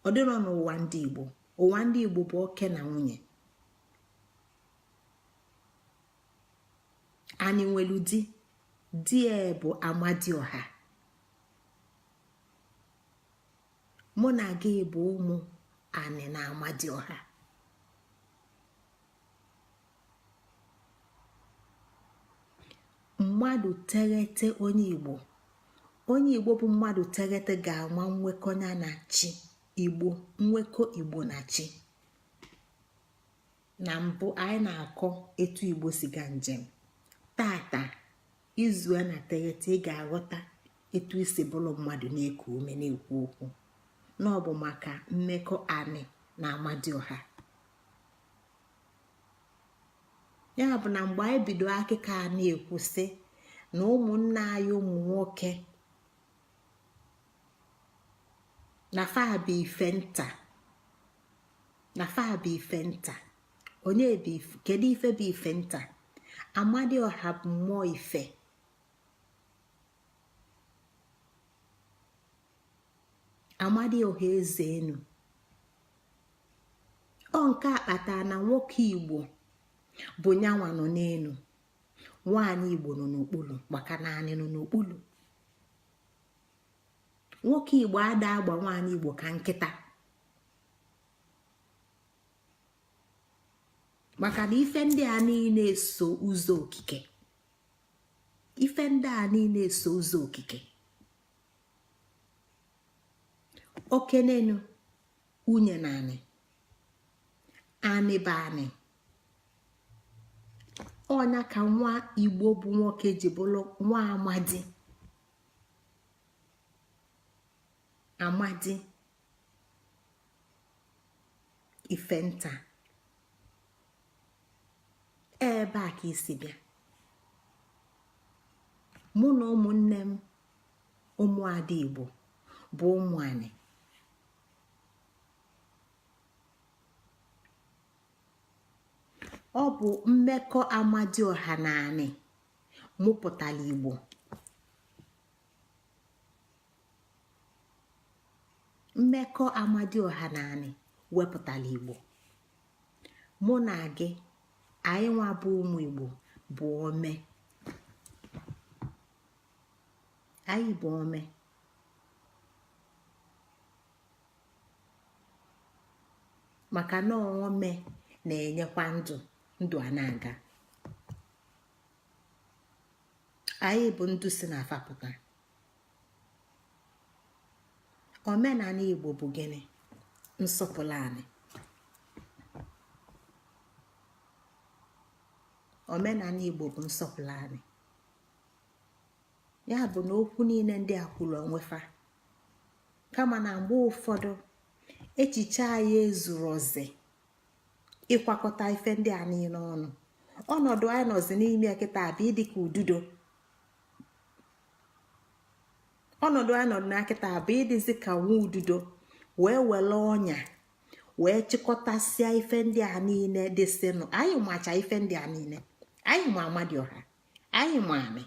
ọ dịrọ n'ụwa ndị Igbo. Ụwa ndị Igbo bụ oke na nwunye. Anyị nwelu di, di ya bụ Amadioha. Mụ na gị bụ ụmụ anị na Amadioha. Mmadụ teghete onye Igbo, onye Igbo bụ mmadụ teghete ga-ama nwekọ ya na chi Igbo, nwekọ Igbo na chi. Na mbụ anyị na-akọ etu Igbo si ga njem. Tata izu a na teghete, ị ga-aghọta etu isi bụrụ mmadụ na-eku ume, na-ekwu okwu, na ọ bụ maka mmekọ anị na Amadioha. Ya bụ na mgbe anyị bido akụkọ a na-ekwu sị na ụmụnne anyị ụmụ nwoke na fa bụ ife nta, na fa bụ ife nta. Onye bụ ife? Kedu ife bụ ife nta? Amadioha bụ mmụọ ife. Amadioha eze enu. Ọ nke a kpatara na nwoke Igbo bụ nyanwa nọ n'elu, nwaanyị Igbo nọ n'okpuru, maka na anị nọ n'okpuru. Nwoke Igbo ada agba nwaanyị Igbo ka nkịta, maka na ife ndị a niile so ụzọ okike. Ife ndị a niile so ụzọ okike. Oke n'enu, nwunye na anị, anị bụ anị. Ọnya ka nwa Igbo bụ nwoke ji bụrụ nwa amadi. Amadi ife nta, ebe a ka isi bịa. Mụ na ụmụnne m ụmụada Igbo bụ ụmụ anị. Ọ bụ mmekọ Amadioha na anị mụpụtara Igbo. Mmekọ Amadioha na anị wepụtara Igbo. Mụ na gị, anyị nwa bụ ụmụ Igbo bụ ome. Anyị bụ ome. Maka na ome na-enyekwa ndụ, ndụ a na-aga. Anyị bụ ndụ si na afa pụta. Omenala Igbo bụ gịnị? Nsọpụrụ anị. Omenala Igbo bụ nsọpụrụ anị. Ya bụ na okwu niile ndị a kwuru onwe fa, kama na mgbe ụfọdụ echiche anyị ezurozi ịkwakọta ife ndị a niile ọnụ. Ọnọdụ anyị nọzi n'ime kịta bụ ịdị ka ududo. Ọnọdụ anyị nọdụ na kịta bụ ịdịzi ka nwa ududo, wee were ọnya wee chịkọtasịa ife ndị a niile dịsịnụ. Anyị macha ife ndị a niile. Anyị ma Amadioha, anyị ma anị,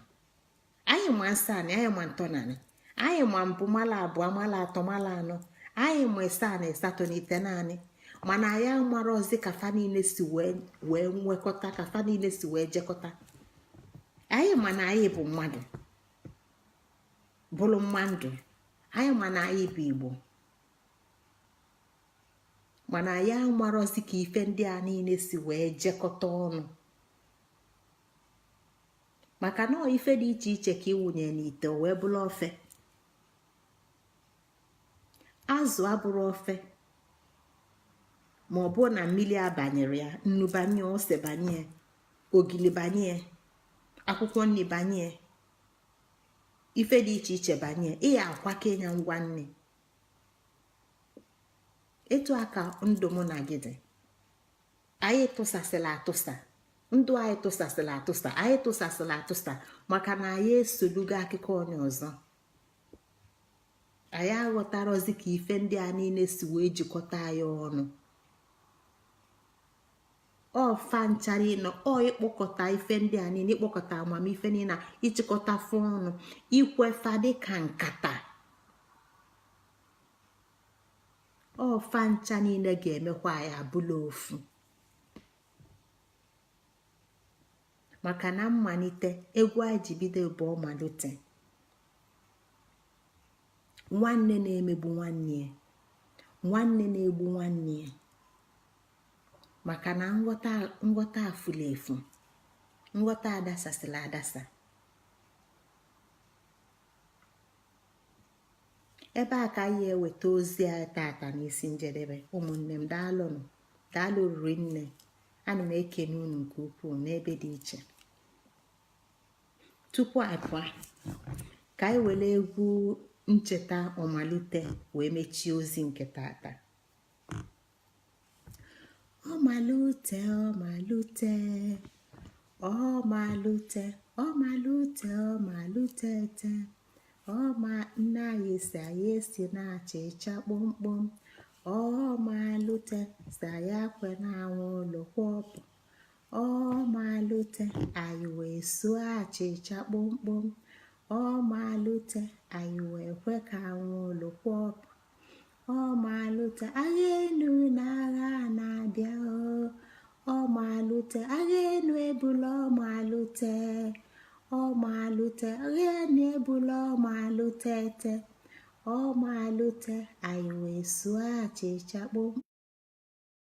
anyị ma nsọ anị, anyị ma ntọnanị, anyị ma mbụ mala abụọ mala atọ mala anọ, anyị ma ịsaa na ịsatọ na itenaanị. Mana anyị amarọzi ka fa niile si wee nwekọta, ka fa niile si wee jekọta. Anyị ma na anyị bụ mmadụ bụrụ mmadụ, anyị ma na anyị bụ Igbo, mana anyị amarọzi ka ife ndị a niile si wee jekọta ọnụ. Maka na ife dị iche iche ka ịwụnye n'ite wee bụrụ ofe. Azụ abụrụ ofe ma ọ bụ na mmiri abanyere ya, nnu banye, ose banye, ogili banye, akwụkwọ nri banye, ife dị iche iche banye, ị ya akwake ya ngwa nri. Etu a ka ndụ mụ na gị dị. Anyị tụsasịla atụsa, ndụ anyị tụsasịla atụsa, anyị tụsasịla atụsa, maka na anyị esolugo akụkọ onye ọzọ. Anyị aghọtarozi ka ife ndị a niile si wee jikọta anyị ọnụ. Ọ fa nchara ịnọ ọ ịkpọkọta ife ndị a niile, ịkpọkọta amamife niile, ịchịkọta fụ ọnụ, ikwefa dịka nkata. Ọ fa ncha niile ga-emekwa anyị abụla ofu, maka na mmalite egwu anyị ji bido bụ ọmalite. Nwanne na-emegbu nwanne ya, nwanne na-egbu nwanne ya, maka na nghọta afụla efu, nghọta adasasịla adasa. Ebe a ka anyị eweta ozi anyị tata n'isi njedebe. Ụmụnne m, daalụnụ, daalụ rinne. Ana m ekene unu nke ukwuu n'ebe dị iche. Tupu anyị pụọ, ka anyị were egwu ncheta ọmalite wee mechie ozi nke tata. Ọmalute, ọmalute, ọmalute, ọmalute, ọmalute te ọma nne anyị si anyị esi na-achịcha kpọmkpọm. Ọmalute si anyị akwe na anwụ ụlọ kwọpụ. Ọmalute anyị wee suo achịcha kpọmkpọm. Ọmalute anyị wee kwe ka anwụ ụlọ kwọpụ. Ọmalute agha enu na agha na-abịa. Ọmalute agha enu ebula. Ọmalute, ọmalute agha enu ebula. Ọmalute te ọmalute anyị wee suo achịcha kpọmkpọm.